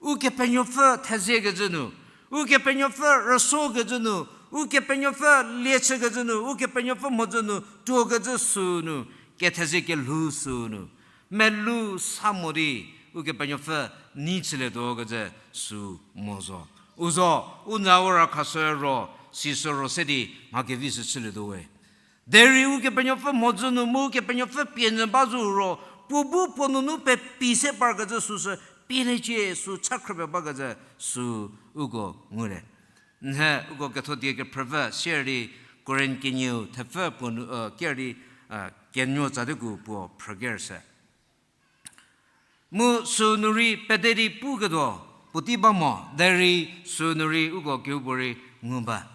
Ukepenuopfü theziekecü nu, Ukepenuopfü rüsuokecü nu, Ukepenuopfü liechükecü nu, Ukepenuopfü mhodzü nu tuokecü sü nu, kethezie kelhou sü nu, melou sa mo di Ukepenuopfü nei chülietuokecü sü mo zo. U zo, u nyü u ra khashü ro, sisü ro se di mha kevi sü chülietuo we. Derei Ukepenuopfü mhodzü nu mu Ukepenuopfü pie nyü ba zo ro, puo bu puo nunu pepi se parkecü süsü pieliecie sü cha khrüpie bakecü sü uko ngulie. Nhie uko ketho die kephrüpfü sier di Korinth kenieu thepfü puo nu, ker di, kenuo tsa di gu puo phrüker se. Mu sünu rei pete di puketuo puotei ba mo, derei sünu rei uko kehoupuorei ngu ba.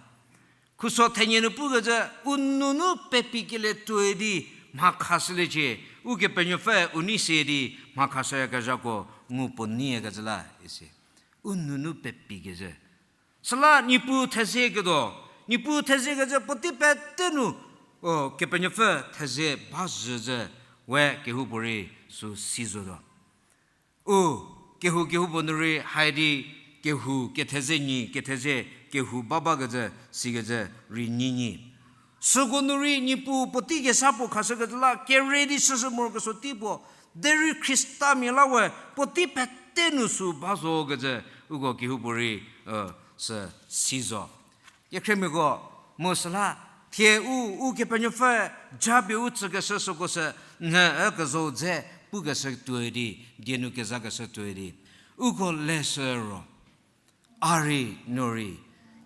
Khuso thenie nu pukecü, u nunu pepikelie tuoi di mha khashüliecie, Ukepenuopfü u nei sie di mha khashüyakezhako ngu puo nyiyakecü la isi. U nunu pepikecü. Süla Niepuu thezieketuo, Niepuu theziekecü puotei pete nu, o, Kepenuopfü thezie ba zhüzhü we kehoupuorei sü si zotuo. U, kehou kehoupuo nu rei hai di kehou, ketheze nyi, ketheze kehou ba bakecü, sikecü rei nyinyi. Süko nu rei Niepuu puotei kesa puo khashükecü la kere di shüshü morokesuo tei puo, derei Khristamia la we puotei pete nu sü ba zokecü uko kehoupuorei, sü si zo. Kekhriemiako, mu süla, thie u, Ukepenuopfü japie u tsükeshü süko sü, nhie ükezou dze pukeshü tuoi di, die nu kezakeshü tuoi di, uko leshü ro, a rei, no rei,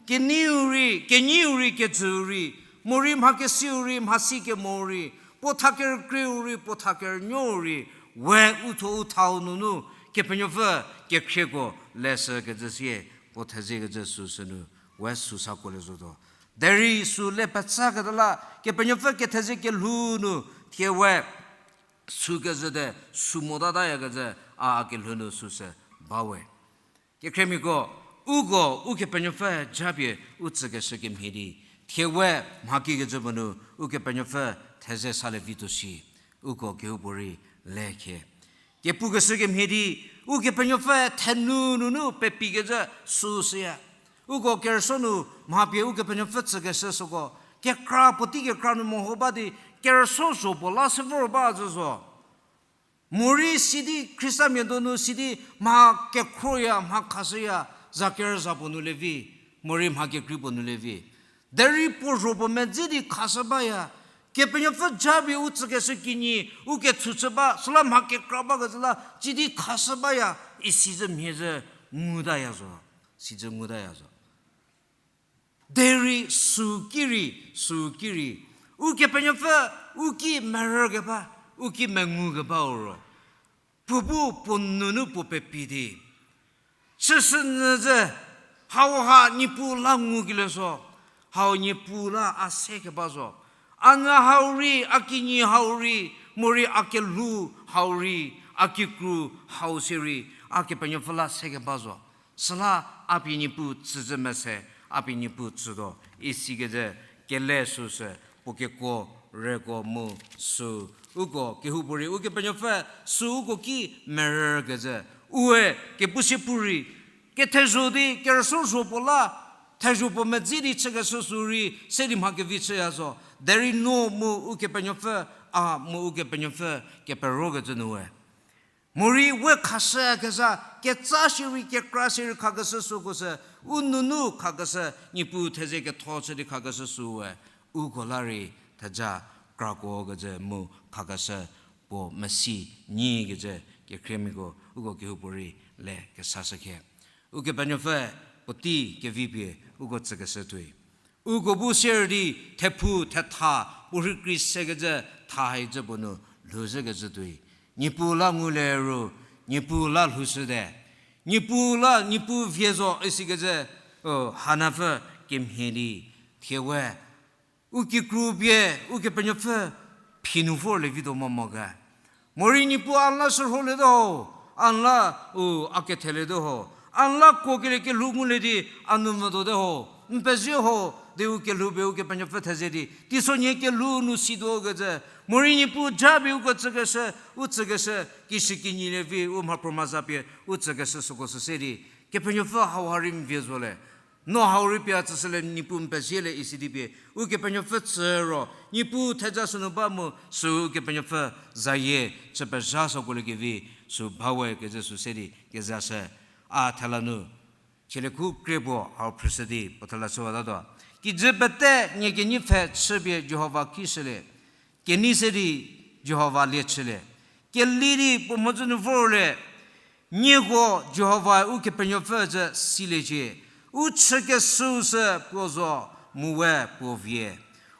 kenieu rei, kenyiu rei, kejüu rei, morei mha kesiu rei, mhasi kemou rei, puo tha kerükrieu rei, puo tha kerünuou rei, we u thuo u thau nunu, Kepenuopfü kekhrieko leshükecü sie, puo theziekecü süsü nu, we sü sa kuolie zotuo. Derei sü le petsaketa la, Kepenuopfü kethezie kelhou nu, thie we, sü kezhü te, sü motatayakecü, a, a kelhou nu süsü, ba we. Kekhriemiako, uko, Ukepenuopfü japie u tsükeshü kemhie di, thie we mha kikecü puo nu, Ukepenuopfü theze salie vituo shi, uko kehoupuorei le khie. Kepukeshü kemhie di, Ukepenuopfü thenu nunu pepikecü süsüya. Uko kerüsuo nu mha pie Ukepenuopfü tsükeshü süko, kekra puotei kekra nu meho ba di, kerüsuo zho puo la se vor ba zhü zo. Morei sidi Khristamia donu sidi mha kekhroya, mha khashüya, za kerüza puo nu levi, morei mha kekrei puo nu levi. Derei puo zho puo medzi di khashü baya, Kepenuopfü japie u tsükeshü kinyi, u kethu chü ba, süla mha kekra bakecü la, sidi khashü baya, isi zhü mhie zhü ngutaya zo, si zhü ngutaya zo. Derei sü ki rei, sü ki rei, Ukepenuopfü, u ki merü keba, u ki mengu keba ro, puo bu puo nunu puo pepi di, chüshünyü zhü, Hauha Niepuu la ngukelie zo, hau Niepuu la a se keba zo. A nyü hau rei, a kinyi hau rei, morei a kelhou hau rei, a kikru hau se rei, a Kepenuopfü la se keba zo. Süla a pie Niepuu tsüzhü mese, a pie Niepuu tsütuo, isikecü kele süsü, puo kekuo, rüko mu, sü, uko kehoupuorei Ukepenuopfü, sü uko ki merükecü, ue kepusie pu rei, kethezho di kerüsuo zho puo la, thezho puo medzi di chükeshü sü rei se di mha kevi chüya zo. Derei no mu Ukepenuopfü, a mu Ukepenuopfü keperokecü nu we. Morei we khashükezha, ketsa shierei, kekra shierei khakeshü süko sü, u nunu khakeshü, Niepuu theze ketho chü di khakeshü sü we, uko la rei theja krakuo kecü mu khakeshü puo mesi nyi kecü kekhriemiako, uko kehoupuorei le kesashü khe. Ukepenuopfü puotei kevi pie uko tsükeshü tuoi. Uko bu sier di thephu thetha puo rhei krei sekecü tha haicü puo nu lhouzhükecü tuoi. Niepuu la ngulie ru, Niepuu la lhoushüte. Niepuu la, Niepuu vie zo isikecü, o, Hanapfü kemhie di, thie we u kikru pie Ukepenuopfü phi nu vorlie vituo mo mo ga. Morei Niepuu a la shürholiete ho, a la u a ketheliete ho, a la kuokelie kelhou ngulie di a nu mvütuote ho, n pezie ho, di u kelhou pie Ukepenuopfü theze di teisonhie kelhou nu situo kecü, morei Niepuu japie uko tsükeshü, u tsükeshü, kishükinyi le vi u mhaphro mhaza pie u tsükeshü süko sü se di, Kepenuopfü hauha rei n vie zo le. No hau rei pie a tsüshülie, Niepuu n pezie le isi di pie Ukepenuopfü tsü ro, Niepuu theja sünu ba mu sü Ukepenuopfü zayie chü pezha sokuoliekevi sü ba we kecü sü se di kezashü. A thela nu, chielikhu krie puo hau phrüshü di puo thela chüwatatuo. Kijü pete nie kenyi pfhe chüpie Jihova ki shülie. Kenei se di Jihova lie chülie. Keli di puo mhodzü nu vorlie. Nieko Jihovae Ukepenuopfü zhü siliecie, u chükeshüu sü puo zo mu we puo vie.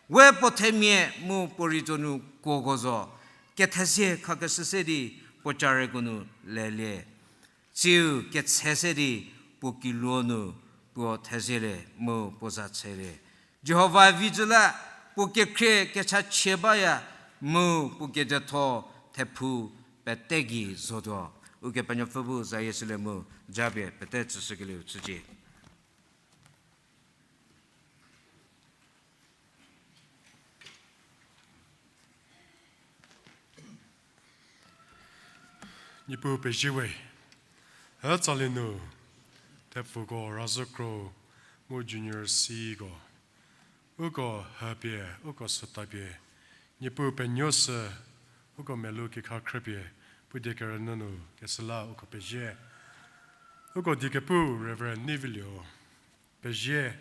We puo themia mu puo rei zo nu kuoko zo, kethezie khakeshü se di puo careko nu lelie. Tsiu ketshe se di puo kiluo nu puo thezielie mu puo za chelie. Jihova vizhü la puo kekhrie kechachie baya mu puo kedietho thephu pete gei zotuo. Ukepenuopfü bu zayie shülie mu japie pete tsüshükelieu chücie. Niepuu pezie we, hü tsali nu, thepfuko, razhükro, mu junior siko, uko hüpie, uko sütapie, Niepuu penuoshü, uko melou kekha khrüpie, puo die kerünyü nu keshü la uko pezie. Uko die kepu Reverend Nivilio, pezie.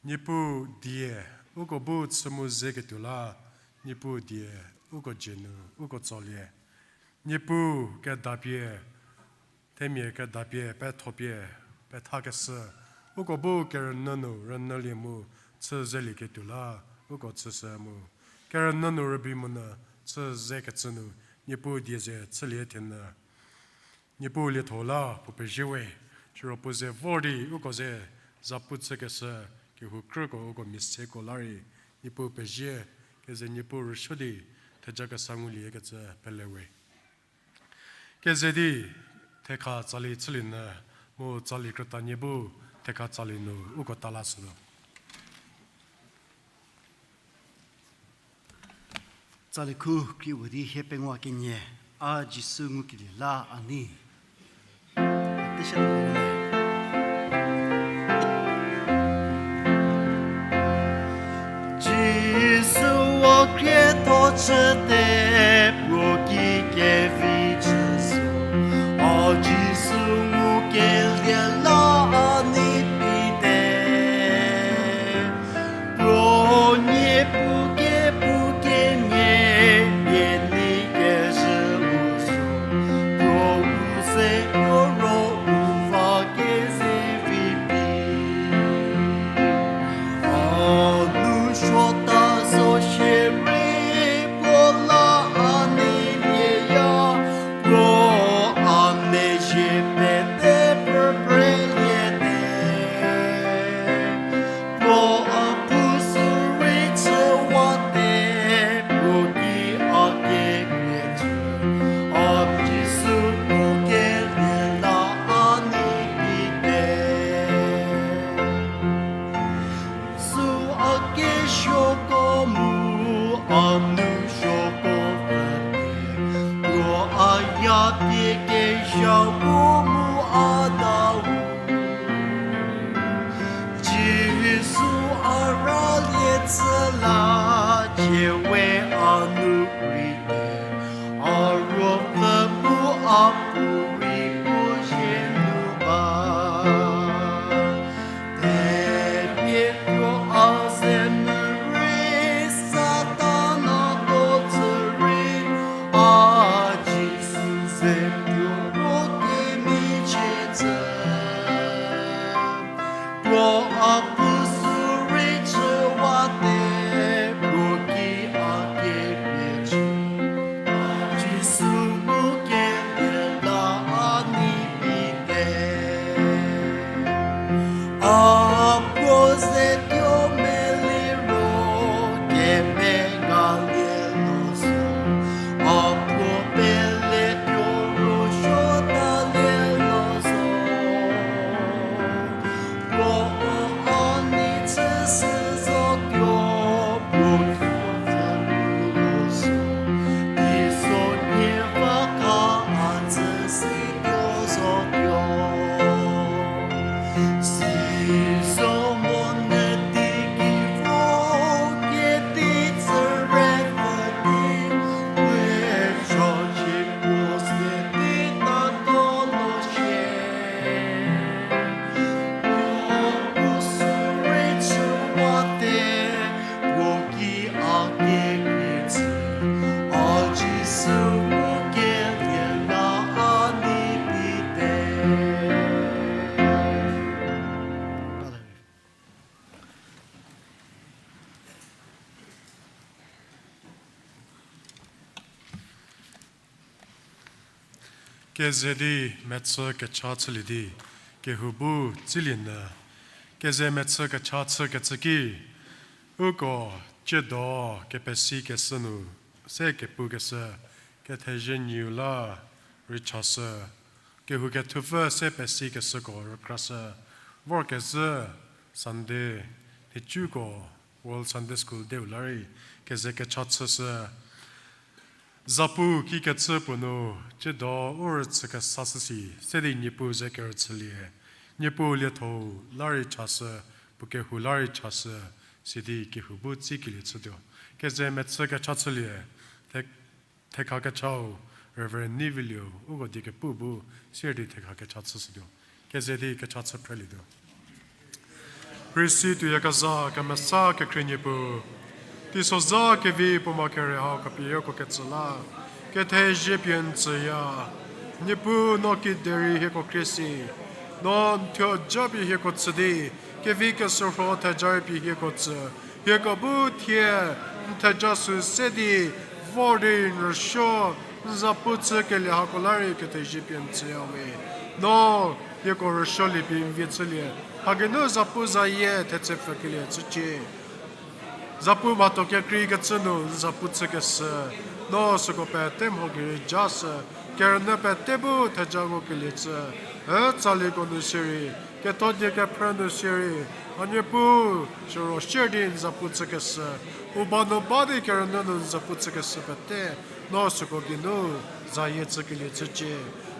Niepuu die, uko bu chü mu ze ketuo la, Niepuu die, uko dzie nu, uko tsolie. Niepuu kedapie, themia kedapie, pethopie, pethakeshü, uko bu kerünyü nu rünyülie mu, chü zelieketuo la, uko chüshü mu. Kerünyü nu rübei monyü, chü zekecü nu, Niepuu die ze chülie thenyü. Niepuu lietho la puo pezie we, siro puo ze vor di uko ze zapu chükeshü, kehou krüko uko mia seko la rei, Niepuu pezie, keze Niepuu rüsuo di, theja kesa nguliekecü pele we. Keze di, thekha tsali chülie nyü, mu tsali krütanie bu, thekha tsali nu uko ta lashütuo. Tsali khu krie vo di hie pengou kenie, A Jisu ngukelie la a nei. Jisu, a khrietho chüte, puo ki kevi chüshü. A Jisu ngukelie la a nei pite. Puo nie puo kepu kenie, nie nei kezhü u zo. Puo u ze puo ro u va kezevi pi. A nu suota zo shierei puo la Shoko mu a nu shoko pete, ro a ya pie kesia vo mu a dau. Jisu a ralie tsü la, chie we a nu rei te, a ruopfü mu a puorei puo zie nu ba. Tepie tuo a ze nu rei, Satana do tsü rei, a Jisu ze puo ro kemichie tsü. Puo a puo sü rei chüwate, puo ki a kepie chü. Jisu mu kelie la a nei pie te. A puo ze tuo meliro, kemengalie lo zo. A puo pele tuo ro suotalie lo zo. Puo a nei chü sü zotuo, puo tuo pfü lo zo. Teiso nie va ka a tsü si tuo zotuo. Sizo mo ne di ki vo kedi tsü re pfü di, we zho shi puo se di ta do lo shie. Puo puo sü rei chüwate, puo ki a kekrie tsü, a Jisu mu kelie la a nei pie te. Keze di mechü kecha chülie di, kehou bu tsilie nyü. Keze mechü kecha chükecü ki, uko tsiedo kepesikeshü nu se kepukeshü, kethezie nyiu la rei chashü, kehou kethupfü se pesikeshüko rükrashü, vorkezhü Sunday, nhicuko World Sunday School Day-u la rei keze kecha chüshü. Zapu kikecü puo nu, tsiedo u rüchü kesashü si, se di Niepuu ze kerüchülie. Niepuu lietho-u la rei chashü, puo kehou la rei chashü, sidi kehou bu tsikelie chütuo. Keze mechü kecha chülie, the-, thekha kechau, Reverend Nivilio, uko die kepu bu, sier di thekha kecha chüshütuo. Keze di kecha chü phrelietuo. Risi tuoyakezha kemesa kekhrie Niepuu, teisozha kevi puo ma kere hau khapie hieko ketsü la, kethezie pie n tsüya. Niepuu no kiderei hieko khrie si, no n thuo japie hieko tsü di, kevi keshürho theja rei pie hieko tsü, hieko bu thie n theja sü se di, vor di n rüsuo, n zapu chükelie hako la rei kethezie pie n tsüya we. No hieko rüsuolie pie n vie chülie, hageinu zapu zayie thetse pfükelie chücie. Zapu mhatho kekreikecü nu n zapu chükeshü, no süko pete mho gei rei jashü, kerünyü pete bu theja ngukelie chü, e tsaliko nu sirei, ketho die kephrü nu sirei, a Niepuu, siro sier di n zapu chükeshü, u ba nu ba di kerünyü nu n zapu chükeshü pete, no süko geinu zayie chükelie chücie.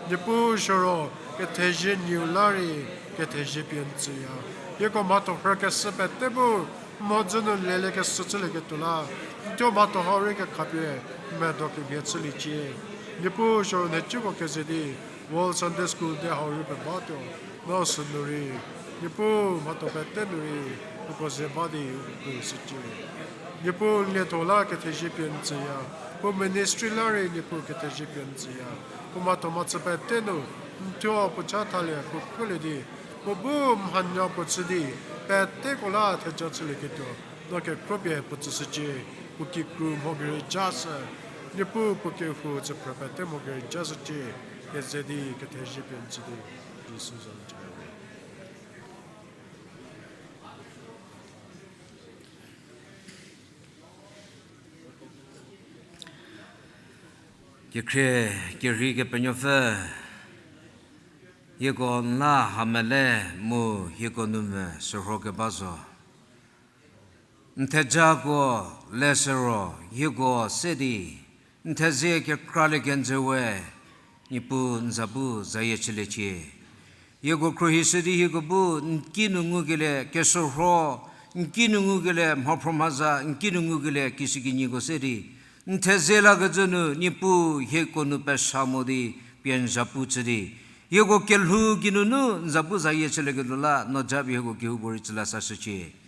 Niepuu siro, kethezie nyiu la rei, kethezie pie n tsüya. Hieko mhatho phrükeshü pete bu, mhodzü nu leliekeshü chülieketuo la, n thuo mhatho hau rei kekhapie, medo kemhie chüliecie. Niepuu siro nhicuko keze di, World Sunday School Day hau rei pebatuo, no sünu rei, Niepuu mhatho pete nu rei, uko ze ba di uko shücie. Niepuu n lietho la kethezie pie n tsüya, puo ministry la rei Niepuu kethezie pie n tsüya, puo mhatho mhachü pete nu, n thuo puo cha thalie puo khruolie di, puo bu mhanya puo chü di, peteko la theja chülieketuo, no kekhruopie puo tsüshücie, puo kikru mho gei rei jashü, Niepuu puo kehou tsüphrü pete mho gei rei jashücie, keze di kethezie pie n tsü di, Jisu za nu chaya we. Kekhrie, kerhei Kepenuopfü, hieko n la hamele mu hieko nu mvü shürhokeba zo. N thejako leshü ro, hieko se di n thezie kekralie kenjü we, Niepuu n za bu zayie chüliecie. Hieko khruohishü di hieko bu n kinu ngukelie keshürho, n kinu ngukelie mhaphro mhaza, n kinu ngukelie kishükinyiko se di n thezie lakecü nu Niepuu hieko nu pesa mo di pie n za pu chü di, hieko kelhou geinunu n za bu zayie chülieketuo la no japie hieko kehoupuorei tsü la sashücie.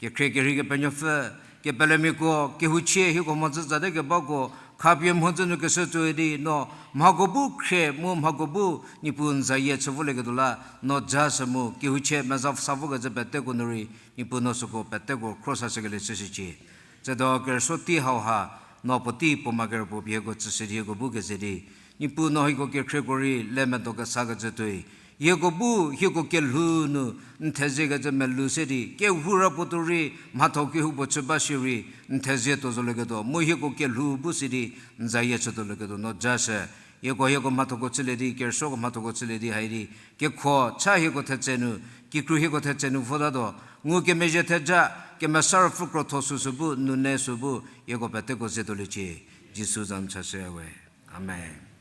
Kekhrie kerhei Kepenuopfü, kepelemiako kehouchie hieko mhodzü tsate kebako khapie mhodzü nu keshü tuoi di no mhako bu khrie mu mhako bu Niepuu n zayie chü volieketuo la no ja sü mu kehouchie meza sa vokecü peteko nu rei Niepuu no süko peteko khro sashükelie chüshücie. Tsiedo kerüsuo tei hauha no puotei puo ma kerüpuo pie hieko tsüshü di hieko bu keze di Niepuu no hieko kekhrieko rei le medo kesakecü tuoi, hieko bu hieko kelhou nu n theziekecü melou se di kehou ra puo tuo rei mhatho kehoupuo chü ba shierei n thezie tuo zolieketuo mu hieko kelhou bu si di n zayie chü tuolieketuo no ja shü. Hieko hieko mhathoko chülie di, kerüsuoko mhathoko chülie di hai di kekho cha hieko thetse nu, kikru hieko thetse nu votatuo, ngukemezhie theja, Kemesa Ruopfü krotho süsü bu, nune sü bu hieko peteko ze tuoliecie. Jisu za nu chashü we. Amen.